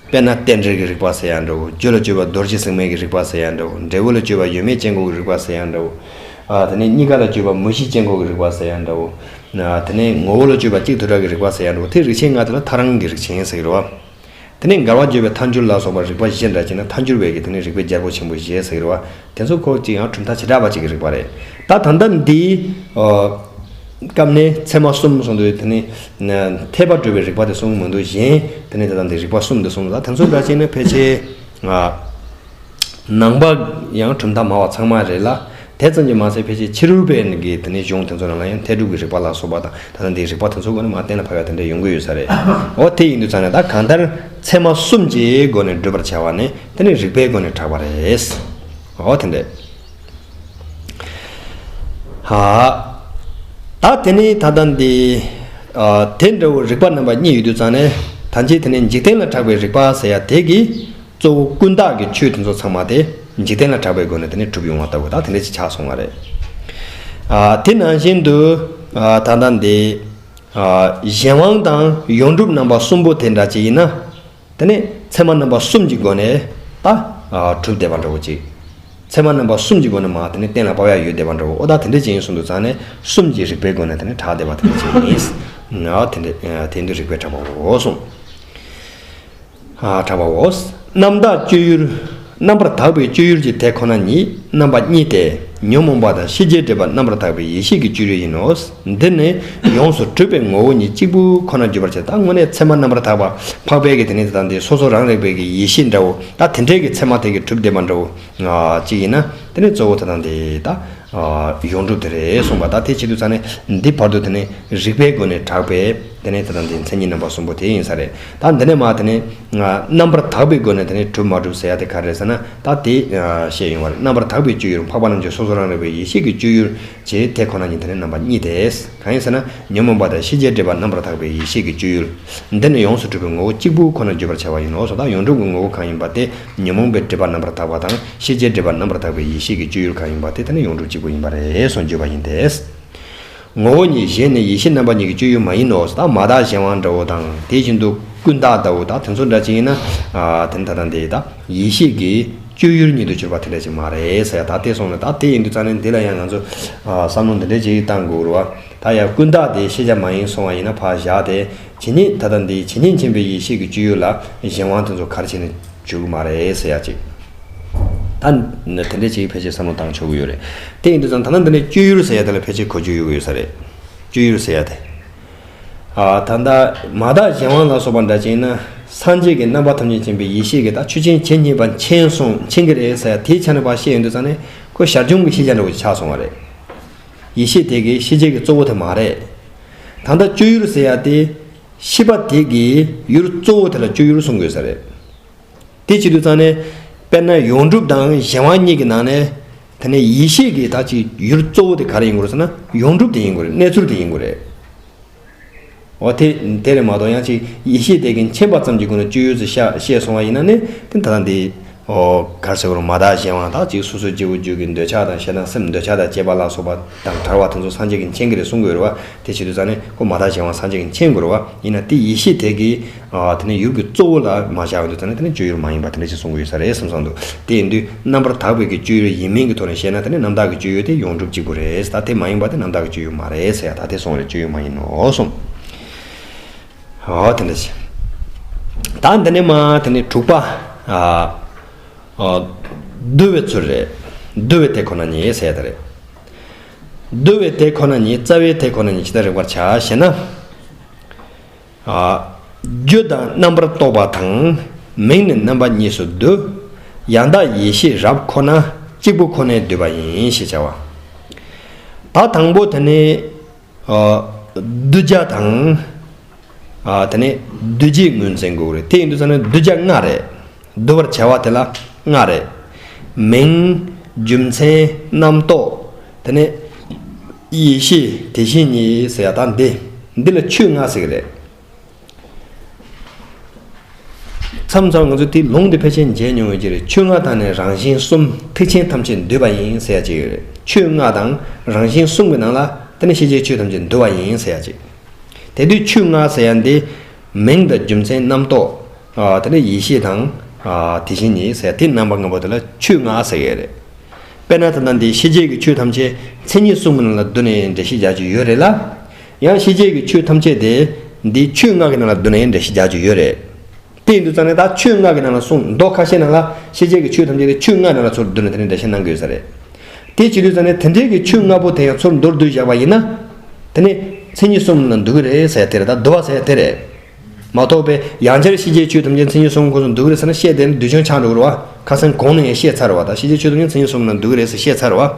དཔེར་ན་རྟེན་འབྲེལ་གྱི་རིགས་པ་ཟེར་ཡང་འདྲ་བོ། རྒྱུ་ལ་དཔྱོད་པ་རྡོ་རྗེ་ཟེགས་མའི་གི་རིགས་པ་ཟེར་ཡང་འདྲ་བོ། འབྲས་བུ་ལ་དཔྱོད་པ་ཡོད་མེད་དཔྱད་འགོག་གི་རིགས་པ་ཟེར་ཡང་འདྲ་བོ། ཨ། དེ་ནས་གཉིས་ཀ་ལ་དཔྱོད་པ་མུ་བཞི་དཔྱད་འགོག་གི་རིགས་པ་ཟེར་ཡང་འདྲ་བོ། ཨ། དེ་ནས་ངོ་བོ་ལ་དཔྱོད་པ་གཅིག་དུ་གྲགས་ཀྱི་རིགས་པ་ཟེར་ཡང་འདྲ་བོ། དེ་རིགས་ཆེན་ལྔ་དེ་ལ་ཐལ་རང་གི་རིགས་ཆེན་ཟེར་གྱི་རེད་བ། དེ་ནས་འགལ་བ་བརྗོད་པའི་ཐལ་འགྱུར་ལ་སོགས་པ་རིགས་པ་བཞི་འདྲ་བྱས་ན་ཐལ་འགྱུར་བའི་གི་དེ་ནས་རིགས་པའི་རྒྱལ་པོ་ཆེན་པོ་བཞི་ཟེར་གྱི་རེད་བ། དེ་ཚོ་ཁོ་གཅིག་ཡང་གྲུབ་མཐའ་བྱེ་བྲག་པ་གཅིག་གི་རིགས་པ་རེད། ད་ད་ལྟ་འདི། ཨ། སྐབས་ནས་ཚད་མ་གསུམ་གསུངས་དུས་དེ་ནི་འཐད་པ་གྲུབ་པའི་རིགས་པ་དེ་གསུངས་མི་འདུག་གཞན་དེ་ནི་ད་ལྟ་འདི་རིགས་པ་གསུམ་དེ་གསུངས་ལ། དེ་ཚོ་འདྲ་བྱས་ན་ཕལ་ཆེར་ཨ། ནང་པ་ཡང་གྲུབ་མཐའ་སྨྲ་བ་ཚང་མ་རེད་ལ། དེ་ཙམ་གྱིས་མ་ཟད་ཕལ་ཆེར་ཕྱི་རོལ་པའི་གི་དེ་ནི་གཞུང་དེ་ཚོ་ནང་ལ་ཡང་འཐད་སྒྲུབ་ཀྱི་རིགས་པ་ལ་སོགས་པ་དང་ད་ལྟ་འདིའི་རིགས་པ་དེ་ཚོ་སྒོ་ནས་མར་གཏན་ལ་ཕབ་ཡ་དེ་འདྲ་ཡོང་གི་ཡོད་ས་རེད། འོ་དེ་ཡིན་དུས་ཙང་ནས་ད་གང་ལྟར་ཚད་མ་གསུམ་གྱི་སྒོ་ནས་སྒྲུབ་པར་བྱ་བ་ནི་དེ་ནི་རིགས་པའི་སྒོ་ནས་གྲགས་པ་རེད། འོ་དེ་འདྲ། ཧ། ད་དེ་ནི་ད་ལྟ་འདི། ཨ། དེ་འདྲ་བོ་རིགས་པ་རྣམ་པ་གཉིས་ཡོད་དུས་ཙང་ནས་ད་ཅི་དེ་ནི་འཇིག་རྟེན་ལ་གྲགས་པའི་རིགས་པ་ཟེར་ཡ་དེ་གི་གཙོ་བོ་ཀུན་བརྟགས་ཀྱི་ཆོས་དེ་ཚོ་ཚང་མ་དེ་འཇིག་རྟེན་ལ་གྲགས་པའི་སྒོ་ནས་དེ་ནི་གྲུབ་ཡོང་བ་ལྟ་བུ་ད་དེ་འདྲ་ཅིག་ཆགས་སོང་བ་རེད། ཨ། དེ་ནང་བཞིན་དུ། ཨ། ད་ལྟ་འདི། ཨ། གཞན་དབང་དང་ཡོངས་གྲུབ་རྣམ་པ་གསུམ་པོ་དེ་འདྲ་ཅིག་ཡིན་ན། དེ་ནས་ཚད་མ་རྣམ་པ་གསུམ་གྱི་སྒོ་ནས་ད་གྲུབ་བསྡད་པ་འདྲ་བོ་ཅིག་ཚད་མ་རྣམ་པ་གསུམ་གྱི་སྒོ་ནས་མ་དེ་ནས་གཏན་ལ་ཕབ་ཡ་ཡོད་བསྡད་པ་འདྲ་བོ། ཨོ་ད་དེ་འདྲ་ཅིག་ཡིན་གསུངས་དུས་ཙང་ནས་གསུམ་གྱི་རིགས་པའི་སྒོ་ནས་དེ་ནས་གྲགས་བསྡད་པ་དེ་འདྲ་ཅིག་ཡིན། ཨོ་དེ་འདྲ་དེ་འདུ་རིགས་པས་གྲགས་པའོ་གསུངས། ཨ། གྲགས་པའོ། རྣམ་དག་སྤྱོད་ཡུལ། རྣམ་པར་དག་པའི་སྤྱོད་ཡུལ་གྱི་དེ་ཁོ་ན་ཉིད་རྣམ་པ་གཉིས་ཏེ། ཉོན་མོངས་པ་དང་ཤེས་བྱའི་སྒྲིབ་པ་རྣམ་པར་དག་པའི་ཡེ་ཤེས་ཀྱི་སྤྱོད་ཡུལ་ཡིན་ནོ། འདི་ནི་ཡོངས་སུ་གྲུབ་པའི་ངོ་བོ་ཉིད་གཅིག་པུ་ཁོ་ན་བརྗོད་པར་བྱེད། ད་དངོས་གནས་ཚད་མ་རྣམ་པར་དག་པ་འཕགས་པའི་གི་དེ་ནི་ད་ལྟ་འདི་སོ་སོ་རང་རིག་པའི་གི་ཡེ་ཤེས་འདྲ་བོ་ད་དེ་འདྲའི་གི་ཚད་མ་དེ་གི་གྲུབ་བསྡད་པ་འདྲ་བོ་ཅིག་ཡིན་ན་དེ་ནི་གཙོ་བོ་ད་ལྟ་འདི་ད་ཡོངས་གྲུབ་དེ་རེད་གསུངས་པ། ད་དེ་བྱེད་དུས་ཙང་ནས་འདི་བར་དུ་དེ་ནི་རིགས་པའི་སྒོ་ནས་གྲགས་པའི་དེ་ནི་ད་ལྟ་འདི་མཚན་ཉིད་རྣམ་པ་གསུམ་པོ་དེ་ཡིན་ས་རེད། ད་འདི་ནས་མ་དེ་ནི་རྣམ་པར་དག་པའི་སྒོ་ནས་དེ་ནི་གྲུབ་མ་གྲུབ་ཟེར་ཡ་དེ་ག་རེ་རེད་ཟེར་ན་ད་དེ་བཤད་ཡོང་བ་རེད། རྣམ་པར་དག་པའི་སྤྱོད་ཡུལ། འཕགས་པ་རྣམས་ཀྱི་སོ་སོ་རང་རིག་པའི་ཡེ་ཤེས་ཀྱི་སྤྱོད་ཡུལ། ཅེས་དེ་ཁོ་ན་ཉིད་དེ་ནི་རྣམ་པ་གཉིས་ཏེ། གང་ཡིན་ཟེར་ན་ཉོན་མོངས་པ་དང་ཤེས་བྱའི་སྒྲིབ་པ་རྣམ་པར་དག་པའི་ཡེ་ཤེས་ཀྱི་སྤྱོད་ཡུལ། འདི་ནི་ཡོངས་སུ་གྲུབ་པའི་ངོ་བོ་གཅིག་པུ་ཁོ་ན་བརྗོད་པར་བྱ་བ་ཡིན་ནོ། སོ་ད་ཡོངས་གྲུབ་ཀྱི་ངོ་བོ་གང་ཡིན་པ་དེ་ཉོན་མོངས་པའི་སྒྲིབ་པ་རྣམ་པར་དག་པ་དང་ཤེས་བྱའི་སྒྲིབ་པ་རྣམ་པར་དག་པའི་ཡེ་ཤེས་ཀྱི་སྤྱོད་ཡུལ་གང་ཡིན་པ་དེ་དེ་ནི་ཡོངས་གྲུབ་གཅིག་པུ་ཡིན་པ་རེད་གསུངས་བརྗོད་པ་ཡིན་ཏེ། ངོ་བོ་ཉིད་གཞན་ནི་ཡེ་ཤེས་རྣམ་པ་གཉིས་ཀྱི་སྤྱོད་ཡུལ་མ་ཡིན་ནོ། ད་མ་དག་གཞན་དབང་འདྲ་བོ་དང་དེ་བཞིན་དུ་ཀུན་བརྟགས་ལྟ་བུ་དང་དེ་ཚོ་འདྲ་ཅིག་ཡིན་ན། ཨ། དེ་ནི་ད་ལྟ་འདི་ད་ཡེ་ཤེས་ཀྱི་སྤྱོད་ཡུལ་ཉིད་དུ་གྱུར་པ་དེ་འདྲ་ཅིག་མ་རེད་ཟེར་ཡ་ད་དེ་སོང་ནས་ད་དེ་ཡིན་དུས་ཙང་ནས་འདི་ལ་ཡང་ང་ཚོ་ཨ་བསམ་བློ་འདི་འདྲ་ཅིག་བཏང་དགོས་རེད་བ། ད་ཡང་ཀུན་བརྟགས་དེ་ཤེས་བྱ་མ་ཡིན་སོང་བ་ཡིན་ན་ཕར་བཞག་སྟེ་ཇི་སྙེད་ད་ལྟ་འདི་ཇི་སྙེད་མཁྱེན་པའི་ཡེ་ཤེས་ཀྱི་སྤྱོད་ཡུལ་ལ་གཞན་དབང་དེ་ཚོ་ག་རེ་བྱས་ནས་འཇུག་གི་མ་རེད་ཟེར་ཡ་ཅིག་ད་དེ་འདྲ་ཅིག་ཕལ་ཆེར་བསམ་བློ་བཏང་ཆོག་གི་ཡོད་རེད། དེ་ཡིན་དུས་ཙང་ད་ལྟ་འདི་ནས་སྤྱོད་ཡུལ་ཟེར་ཡ་དེ་ལ་ཕལ་ཆེར་གོ་རྒྱུ་ཡོད་གི་ཡོད་ས་རེད། སྤྱོད་ཡུལ་ཟེར་ཡ་དེ། ཨ། ད་ལྟ་མ་དག་གཞན་དབང་ལ་སོགས་པ་འདྲ་ཅིག་ཡིན་ན་སངས་རྒྱས་ཀྱི་རྣམ་པ་ཐམས་ཅད་མཁྱེན་པའི་ཡེ་ཤེས་ཀྱིས་ད་ཆོས་ཅན་ཇི་སྙེད་པ་མཁྱེན་སོང་མཁྱེན་གྱི་རེད་ཟེར་ཡ་དེའི་ཆ་ནས་ཕར་བཤད་ཡོང་དུས་ཙང་ནས་ཁོ་ཞར་བྱུང་གི་ཤེས་བྱ་འདྲ་བོ་ཅིག་ཆགས་སོང་བ་རེད། ཡེ་ཤེས་དེ་གི་ཤེས་བྱེད་ཀྱི་གཙོ་བོ་དེ་མ་རེད། ད་ལྟ་སྤྱོད་ཡུལ་ཟེར་ཡ་དེ་ཤེས་པ་དེ་གི་ཡུལ་གཙོ་བོ་དེ་ལ་སྤྱོད་ཡུལ་གསུང་དགོས་ས་རེད། དེ་བྱེད་དུས་ཙང་ནས་དཔེར་ན་ཡོངས་གྲུབ་དང་གཞན་དབང་གཉིས་ཀྱི་ནང་ནས་དེ་ནས་ཡེ་ཤེས་ཀྱི་ད་ཅིག་ཡུལ་གཙོ་བོ་དེ་ག་རེ་ཡིན་དགོས་རེད་ཟེར་ན་ཡོངས་གྲུབ་དེ་ཡིན་དགོས་རེད། གནས་ཚུལ་དེ་ཡིན་དགོས་རེད། འོ་དེ་དེ་རེད་མ་གཏོགས་ཡང་ཅིག་ཡེ་ཤེས་དེ་གི་མཁྱེན་པ་ཙམ་གྱི་སྒོ་ནས་སྤྱོད་ཡུལ་ཟེར་བཤད་བཤད་སོང་བ་ཡིན་ན་ནི་དེ་ད་ལྟ་འདི་ཨོ་ག་རེ་ཟེར་དགོས་རེད། མ་དག་གཞན་དབང་དག་ཅིག་སོ་སོའི་སྐྱེ་བོ་རྒྱུད་ཀྱི་འདོད་ཆགས་དང་ཞེ་སྡང་སེམས་འདོད་ཆགས་དང་བཅས་པ་ལ་སོགས་པ་དང་བྲལ་བ་དེ་ཚོ་སངས་རྒྱས་ཀྱིས་མཁྱེན་གྱི་རེད་གསུང་དགོས་རེད་བ། དེ་བྱེད་དུས་ཙང་ནས་ཁོ་མ་དག་གཞན་དབང་སངས་རྒྱས་ཀྱིས་མཁྱེན་དགོས་རེད་བ། ཡིན་ན་དེ་ཡེ་ཤེས་དེ་གིས་ཨ་དེ་ནས་ཡུལ་གྱི་གཙོ་བོ་ལ་མ་བཞག་ཡོང་དུས་ཙང་ནས་དེ་ནི་སྤྱོད་ཡུལ་མ་ཡིན་པ་དེ་འདྲ་ཞིག་གསུང་གི་ཡོད་ས་རེད་བསམ་བསམ་འདུག་དེ་ཡིན་དུས་རྣམ་པར་དག་པའི་གི་སྤྱོད་ཡུལ་ཡིན་མིན་གྱི་ཐོག་ནས་བཤད་ན་དེ་ནི་རྣམ་དག་གི་སྤྱོད་ཡུལ་དེ་ཡོངས་གྲུབ་གཅིག་པུ་རེད། ད་དེ་མ་ཡིན་པ་དེ་རྣམ་དག་གི་སྤྱོད་ཡུལ་མ་རེད་ཟེར་ཡ་ད་དེ་སོང་རེད། སྤྱོད་ཡུལ་མ་ཡིན་ནོ་གསུངས། ཨོ་དེ་འདྲ་ཞིག་ད་འདི་ནས་མ་དེ་ནི་དྲུག་པ། ཨ། ཨ། བསྡུ་བའི་ཚུལ་རེད། བསྡུ་བའི་དེ་ཁོ་ན་ཉིད་ཟེར་ཡ་དེ་རེད། བསྡུ་བའི་དེ་ཁོ་ན་ཉིད་རྩ་བའི་དེ་ཁོ་ན་ཉིད་ཇི་ལྟར་རིགས་པར་བྱ་ཞེ་ན། ཨ། རྒྱུ་དང་རྣམ་པར་རྟོག་པ་དང་མིང་ནི་རྣམ་པ་གཉིས་སུ་བསྡུ། ཡང་དག་ཡེ་ཤེས་རབ་ཁོ་ན་གཅིག་པུ་ཁོ་ནས་བསྡུས་པ་ཡིན་ཞེས་བྱ་བ། ད་དང་པོ་དེ་ནི། ཨ། བསྡུ་བྱ་དང་། ཨ། དེ་ནས་བསྡུ་བྱའི་ངོས་འཛིན་དགོས་རེད། དེ་ཡིན་དུས་ཙང་ནས་བསྡུ་བྱ་ལྔ་རེད། བསྡུ་བར་བྱ་བ་དེ་ལ་ལྔ་རེད། མིང་། རྒྱུ་མཚན། རྣམ་རྟོག་དེ་ནས་ཡེ་ཤེས་དེ་བཞིན་ཉིད་ཟེར་ཡ་ད་འདི། འདི་ལ་ཆོས་ལྔ་ཟེར་གི་རེད། མཚམས་མཚམས་ང་ཚོ་དེ་ལུང་དེ་ཕལ་ཆེར་མཇལ་མྱོང་ཡོད་ཀྱི་རེད། ཆོས་ལྔ་དང་ནི་རང་བཞིན་གསུམ། ཐེག་ཆེན་ཐམས་ཅད་འདུས་པ་ཡིན་ཟེར་ཡ་ཅིག་ཡོད་རེད། ཆོས་ལྔ་དང་རང་བཞིན་གསུམ་གྱི་ནང་ལ་དེ་ནི་ཤེས་བྱའི་ཆོས་ཐམས་ཅད་འདུས་པ་ཡིན་ཟེར་ཡ་ཅིག་དེ་དུས་ཆོས་ལྔ་ཟེར་ཡ་འདི་མིང་དང་རྒྱུ་མཚན། རྣམ་རྟོག་ཨ། དེ་ནི་ཡེ་ཤེས་དང་། ཨ། དེ་བཞིན་ཉིད་ཟེར་ཡ་དེ་རྣམ་པ་ལྔ་པོ་དེ་ལ་ཆོས་ལྔ་ཟེར་ཡ་རེད། དཔེར་ན་ད་ལྟ་འདི་ཤེས་བྱའི་གི་ཆོས་ཐམས་ཅད་མཚན་ཉིད་གསུམ་གྱི་ནང་ལ་བསྡུ་ནས་འགྲེལ་བཤད་རྒྱག་རྒྱུ་ཡོད་རེད་ལ། ཡང་ཤེས་བྱའི་གི་ཆོས་ཐམས་ཅད་དེ་འདི་ཆོས་ལྔ་གི་ནང་ལ་བསྡུ་ནས་འགྲེལ་བཤད་རྒྱག་རྒྱུ་ཡོད་རེད། དེ་ཡིན་དུས་ཙང་ནས་ད་ཆོས་ལྔ་གི་ནང་ལ་གསུངས། མདོ་ཁ་ཤས་ནང་ལ་ཤེས་བྱའི་གི་ཆོས་ཐམས་ཅད་དེ་ཆོས་ལྔ་ནང་ལ་ཚུར་བསྡུ་ནས་དེ་ནས་འགྲེལ་བཤད་གནང་གི་ཡོད་ས་རེད། དེ་བྱེད་དུས་ཙང་ནས་དེ་འདྲའི་གི་ཆོས་ལྔ་པོ་དེ་ཡང་ཚུར་མདོར་བསྡུས་བཞག་པ་ཡིན་ན། དེ་ནི་མཚན་ཉིད་གསུམ་ལ་འདུ་གི་རེད་ཟེར་ཡ་དེ་རེད། ད་འདུ་བ་ཟེར་ཡ་དེ་རེད། མ་གཏོགས་པའི་ཡང་བསྐྱར་ཤེས་བྱའི་ཆོས་ཐམས་ཅད་མཚན་ཉིད་གསུམ་ཁོངས་སུ་འདུ་གི་རེད་ཟེར་ན་བཤད་དེ་ནི་དུས་ཆུང་ཆགས་འགྲོ་གི་རེད་བ། ཁ་སང་གོང་ནས་ཡང་བཤད་ཚར་བ། ད་ཤེས་བྱའི་ཆོས་ཐམས་ཅད་མཚན་ཉིད་གསུམ་ལ་འདུ་གི་རེད་ཟེར་བཤད་ཚར་བ།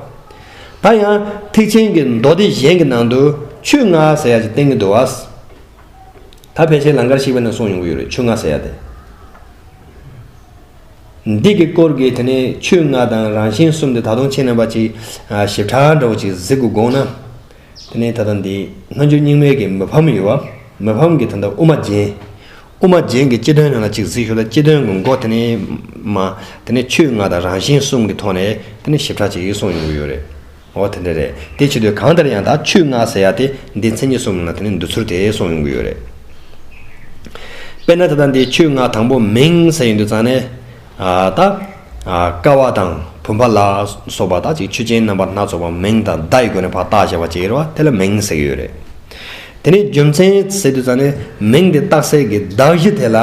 ད་ཡང་ཐེག་ཆེན་གྱི་མདོ་སྡེ་གཞན་གྱི་ནང་དུ་ཆོས་ལྔ་ཟེར་ཡ་ཅིག་བསྟན་གྱི་འདུག་བ། ད་ཕལ་ཆེར་ལང་ཀར་གཤེགས་པ་ནས་གསུངས་ཡོང་གི་ཡོད་རེད། ཆོས་ལྔ་ཟེར་ཡ་དེ། འདི་གི་སྐོར་གྱི་དེ་ནས་ཆོས་ལྔ་དང་རང་བཞིན་གསུམ་དེ་ད་དུང་ཁྱེད་རྣམ་པ་ཅིག་ཞིབ་ཕྲ་འདྲ་བོ་ཅིག་གཟིགས་དགོས་དགོངས་ན། དེ་ནས་ད་ལྟ་འདི་སྔ་འགྱུར་རྙིང་མའི་གི་མི་ཕམ་ཡོད་བ། མི་ཕམ་གྱི་ད་ལྟ་དབུ་མ་རྒྱན། དབུ་མ་རྒྱན་གྱི་སྤྱི་དོན་ནང་ལ་ཅིག་གཟིགས་ཤོག་ད་སྤྱི་དོན་གྱི་མགོ་དེ་ནས་མ། དེ་ནས་ཆོས་ལྔ་དང་རང་བཞིན་གསུམ་གྱི་ཐོག་ནས་དེ་ནས་ཞིབ་ཕྲ་ཅིག་གསུངས་ཡོང་གི་ཡོད་རེད། འོ་དེ་འདྲ་རེད། དེ་བྱེད་དུས་གང་ལྟར་ཡང་ད་ཆོས་ལྔ་ཟེར་ཡ་དེ་འདི་མཚན་ཉིད་གསུམ་ལ་དེ་ནས་འདུ་ཚུལ་དེ་གསུངས་ཡོང་གི་ཡོད་རེད། དཔེར་ན་ད་ལྟ་འདི་ཆོས་ལྔ་དང་པོ་མིང་ཟེར་ཡོང་དུས་ཙང་ནས། ཨ་ད། ཨ་ཀ་བ་དང་བུམ་པ་ལ་སོགས་པ་ད་ཅིག་ཆོས་ཅན་རྣམ་པ་སྣ་ཚོགས་པ་མིང་དང་བརྡ་ཡི་སྒོ་ནས་ཕར་བཏགས་བཞག་པ་ཅིག་རེད་བ། དེ་ལ་མིང་ཟེར་གྱི་ཡོད་རེད། དེ་ནས་རྒྱུ་མཚན་ཟེར་དུས་ཙང་ནས་མིང་དེ་བཏགས་སའི་གི་གདགས་གཞི་དེ་ལ་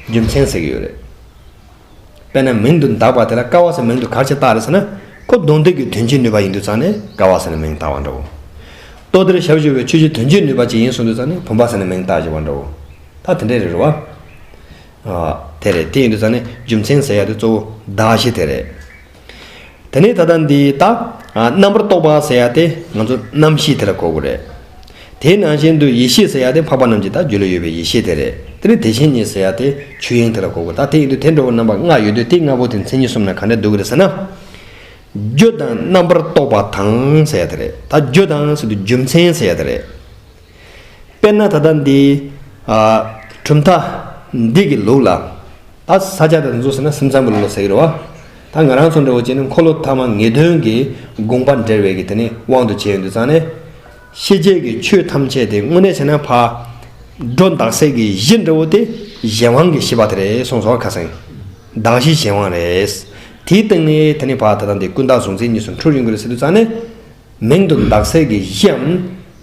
རྒྱུ་མཚན་ཟེར་གྱི་ཡོད་རེད། དཔེར་ན་མིང་དུ་གདགས་པ་དེ་ལ་ཀ་བ་ཟེར་མིང་དུ་ག་རེ་བྱས་བཏགས་རེད་ཟེར་ན། ཁོ་དོན་སྟེགས་ཀྱི་དོན་བྱེད་ནུས་པ་ཡིན་དུས་ཙང་ནས་ཀ་བ་ཟེར་ནས་མིང་བཏགས་པ་འདྲ་བོ། ལྟོ་ལྡིར་ཞབས་ཞུ་བའི་ཆོས་ཀྱི་དོན་བྱེད་ནུས་པ་ཅིག་ཡིན་གསུངས་དུས་ཙང་ནས་བུམ་པ་ཟེར་ནས་མིང་བཏགས་བྱས་པ་འདྲ་བོ། ད་དེ་འདྲས་རེད་བ། ཨ་དེ་རེད། དེ་ཡིན་དུས་ཙང་ནས་རྒྱུ་མཚན་ཟེར་ཡ་དེ་གཙོ་བོ་གདགས་གཞི་དེ་རེད། དེ་ནས་ད་ལྟ་འདི་ད་ཨ་རྣམ་པར་རྟོག་པ་ཟེར་ཡ་དེ་ང་ཚོ་རྣམ་ཤེས་དེ་ལ་གོ་དགོས་རེད། དེའི་ནང་བཞིན་དུ་ཡེ་ཤེས་ཟེར་ཡ་དེ་འཕགས་པ་རྣམས་ཀྱི་ད་རྒྱུད་ལ་ཡོད་པའི་ཡེ་ཤེས་དེ་རེད། དེ་ནས་དེ་བཞིན་ཉིད་ཟེར་ཡ་དེ་ཆོས་དབྱིངས་དེ་ལ་གོ་དགོས། ད་དེ་ཡིན་དུས་དེ་འདྲ་བོ་རྣམ་པ་ལྔ་ཡོད་དུས་དེ་ལྔ་པོ་དེ་མཚན་ཉིད་གསུམ་ལ་ག་འདྲ་འདུ་གི་རེད་ཟེར་ན། རྒྱུ་དང་རྣམ་པར་རྟོག་པ་དང་ཟེར་ཡ་དེ་རེད། ད་རྒྱུ་དང་ཟེར་དུས་རྒྱུ་མཚན་ཟེར་ཡ་དེ་རེད། དཔེར་ན་ད་ལྟ་འདི་ཨ་གྲུབ་མཐའ་འདི་གི་ལུགས་ལ། ད་ས་སྐྱ་དང་འདི་ཚོ་ཟེར་ན་སེམས་ཙམ་པའི་ལུགས་ལ་ཟེར་གི་རེད་བ། ད་ང་རང་ཚོ་འདྲ་བོ་བྱས་ན་འཁོར་ལོ་ཐ་མ་ངེས་དོན་གྱི་དགོངས་པ་འགྲེལ་བའི་གི་དེ་ནི་དབང་དུ་བྱས་ཡོང་དུས་ཙང་ནས། ཤེས་བྱའི་གི་ཆོས་ཐམས་ཅད་དེ་དངོས་གནས་བྱས་ན་ཕ། སྒྲོ་འདོགས་སའི་གི་གཞི་འདྲ་བོ་དེ་གཞན་དབང་གི་ཤེས་པ་དེ་རེད་གསུངས་སོང་ཁ་སང་། གདགས་གཞི་གཞན་དབང་རེད། དེའི་སྟེང་ནས་དེ་ནི་ཕ་ད་ལྟ་འདི་ཀུན་བརྟགས་གཟུང་འཛིན་གཉིས་སུ་འཁྲུལ་ཡོང་གི་རེད་ཟེར་དུས་ཙང་ནས། མིང་དུ་གདགས་སའི་གི་གཞིའམ།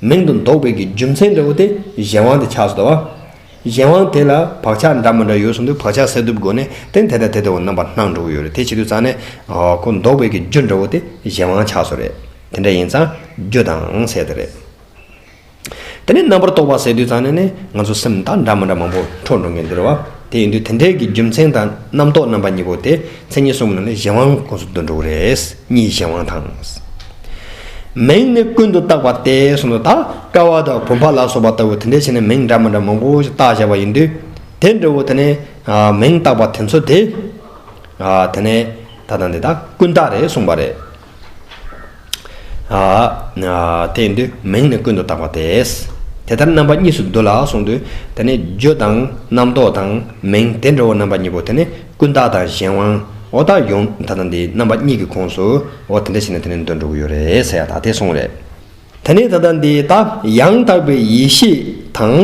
མིང་དུ་འདོགས་པའི་གི་རྒྱུ་མཚན་འདྲ་བོ་དེ་གཞན་དབང་དེ་ཆགས་སོང་བ། གཞན་དབང་དེ་ལ་བག་ཆགས་འདྲ་མི་འདྲ་ཡོད་གསུངས་དུས་བག་ཆགས་སེལ་ཐབས་སྒོ་ནས་དེ་དེ་ལྟ་དེ་ལྟ་བུ་རྣམ་པ་སྣང་འགྲོ་གི་ཡོད་རེད། དེ་བྱེད་དུས་ཙང་ནས་ཁོ་འདོགས་པའི་གི་རྒྱུ་འདྲ་བོ་དེ་གཞན་དབང་ཆགས་སོང་རེད། དེ་འདྲ་ཡིན་ཙང་རྒྱུ་དང་ཟེར་དེ་རེད། དེ་ནས་རྣམ་པར་རྟོག་པ་ཟེར་དུས་ཙང་ནས་ནི་ང་ཚོ་སེམས་དང་འདྲ་མི་འདྲ་མང་པོ་འཕྲོ་འགྲོ་མཁན་འདི་རེད་བ། དེ་ཡིན་དུས་དེ་འདྲའི་གི་རྒྱུ་མཚན་དང་རྣམ་རྟོག་རྣམ་པ་གཉིས་པོ་དེ་མཚན་ཉིད་གསུམ་ལ་ནི་གཞན་དབང་ཁོངས་སུ་འདུ་འགྲོ་གི་རེད། གཉིས་གཞན་དབང་དང་། མིང་ནི་ཀུན་ཏུ་བཏགས་པ་སྟེ་གསུངས་ནས་ད་ཀ་བ་དང་བུམ་པ་ལ་སོགས་པ་ལྟ་བུ་དེ་འདྲའི་ཕྱིར་ནི་མིང་འདྲ་མི་འདྲ་མང་པོ་ཞིག་བཏགས་བཞག་པ་ཡིན་དུས། དེ་འདྲ་བོ་དེ་ནི་མིང་བཏགས་པ་དེ་ཚོ་དེ། དེ་ནས་ད་ལྟ་འདི་དག་ཀུན་བཏགས་རེད་གསུངས་པ་རེད། ཨ། དེ་ཡིན་དུས་མིང་ནི་ཀུན་ཏུ་བཏགས་པ་སྟེ། དེ་ལྟར་རྣམ་པ་གཉིས་སུ་འདུ་ལ་གསུངས་དུས་དེ་ནི་རྒྱུ་དང་རྣམ་རྟོག་དང་མིང་དེ་འདྲ་བོ་རྣམ་པ་གཉིས་པོ་དེ་ནི་ཀུན་བཏགས་དང་གཞན་དབང་འོ་ད་ཡོང་ད་ལྟ་འདི་རྣམ་པ་གཉིས་ཀྱི་ཁོངས་སུ་འོ་དེ་འདྲ་བྱས་ནས་དེ་ནི་འདུ་འགྲོ་གི་ཡོད་རེད་ཟེར་ཡ་ད་དེ་གསུངས་རེད། དེ་ནས་ད་ལྟ་འདི་ད་ཡང་དག་པའི་ཡེ་ཤེས་དང་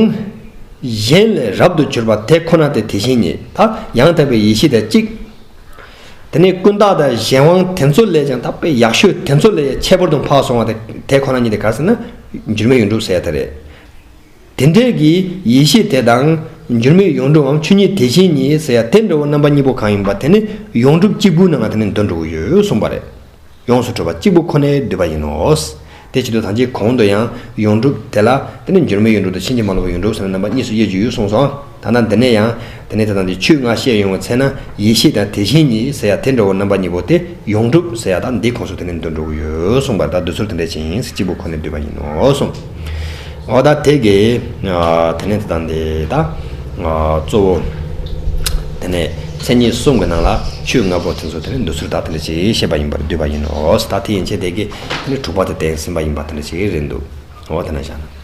གཞན་ལས་རབ་ཏུ་གྱུར་པ་དེ་ཁོ་ན་དེ་དེ་བཞིན་ཉིད་ད་ཡང་དག་པའི་ཡེ་ཤེས་དེ་གཅིག་དེ་ནས་ཀུན་བརྟགས་དང་གཞན་དབང་དེ་ཚོ་ལས་ཀྱང་དག་པའི་ཡག་ཤོས་དེ་ཚོ་ལས་ཁྱད་པར་དུ་འཕགས་སོང་བ་དེ་དེ་ཁོ་ན་ཉིད་དེ་ག་རེ་ཟེར་ན་འགྱུར་མེད་ཡོངས་གྲུབ་ཟེར་ཡ་དེ་རེད། དེ་འདྲའི་གི་ཡེ་ཤེས་དེ་དང་འགྱུར་མེད་ཡོངས་གྲུབ་བམ་ཆོས་ཉིད་དེ་བཞིན་ཉིད་ཟེར་ཡ་དེ་འདྲ་བོ་རྣམ་པ་གཉིས་པོ་གང་ཡིན་པ་དེ་ནི་ཡོངས་གྲུབ་གཅིག་པུའི་ནང་ང་དེ་ནི་འདུ་འགྲོ་གི་ཡོད་གསུངས་པ་རེད། ཡོངས་སུ་གྲུབ་པ་གཅིག་པུ་ཁོ་ནས་བསྡུས་པ་ཡིན་ནོ། དེ་བྱེད་དུས་ཐམས་ཅད་གོང་དུ་ཡང་ཡོངས་གྲུབ་དེ་ལ་དེ་ནི་འགྱུར་མེད་ཡོངས་གྲུབ་དང་ཕྱིན་ཅི་མ་ལོག་པའི་ཡོངས་གྲུབ་ཟེར་ནས་རྣམ་པ་གཉིས་སུ་དབྱེ་རྒྱུ་ཡོད་གསུངས་སོ། ད་ནི་འདི་ནས་ཡང་དེ་ནས་ད་ལྟ་འདི་ཆོས་ལྔ་བཤད་ཡོང་བའི་ཚེ་ན་ཡེ་ཤེས་དང་དེ་བཞིན་ཉིད་ཟེར་ཡ་དེ་འདྲ་བོ་རྣམ་པ་གཉིས་པོ་དེ་ཡོངས་གྲུབ་ཟེར་ཡ་དང་འདིའི་ཁོངས་སུ་དེ་ནས་འདུ་འགྲོ་གི་ཡོད་གསུངས་པར་ད་འདི་ཚུར་དེ་འདྲ་ཅིག་ཡིན་གཅིག་པུ་ཁོ་ནས་བསྡུས་པ་ཡིན་ནོ་གསུངས། འོ་ད་དེ་གི་དེ་ནས་ད་ལྟ་འདི་ད་གཙོ་བོ་དེ་ནས་མཚན་ཉིད་གསུམ་གྱི་ནང་ལ་ཆོས་ལྔ་པོ་དེ་ཚོ་དེ་ནས་འདུ་ཚུལ་ད་དེ་འདྲ་ཅིག་བཤད་པ་ཡིན་པར་བསྡུས་པ་ཡིན་ནོ། ད་དེ་ཡན་ཆད་དེ་གི་དེ་ནས་དྲུག་པ་དེ་བསྟན་ཟིན་པ་ཡིན་པ་དེ་འདྲ་ཅིག་རེད་འདུག་འོ་དེ་ན་བཞག་ན།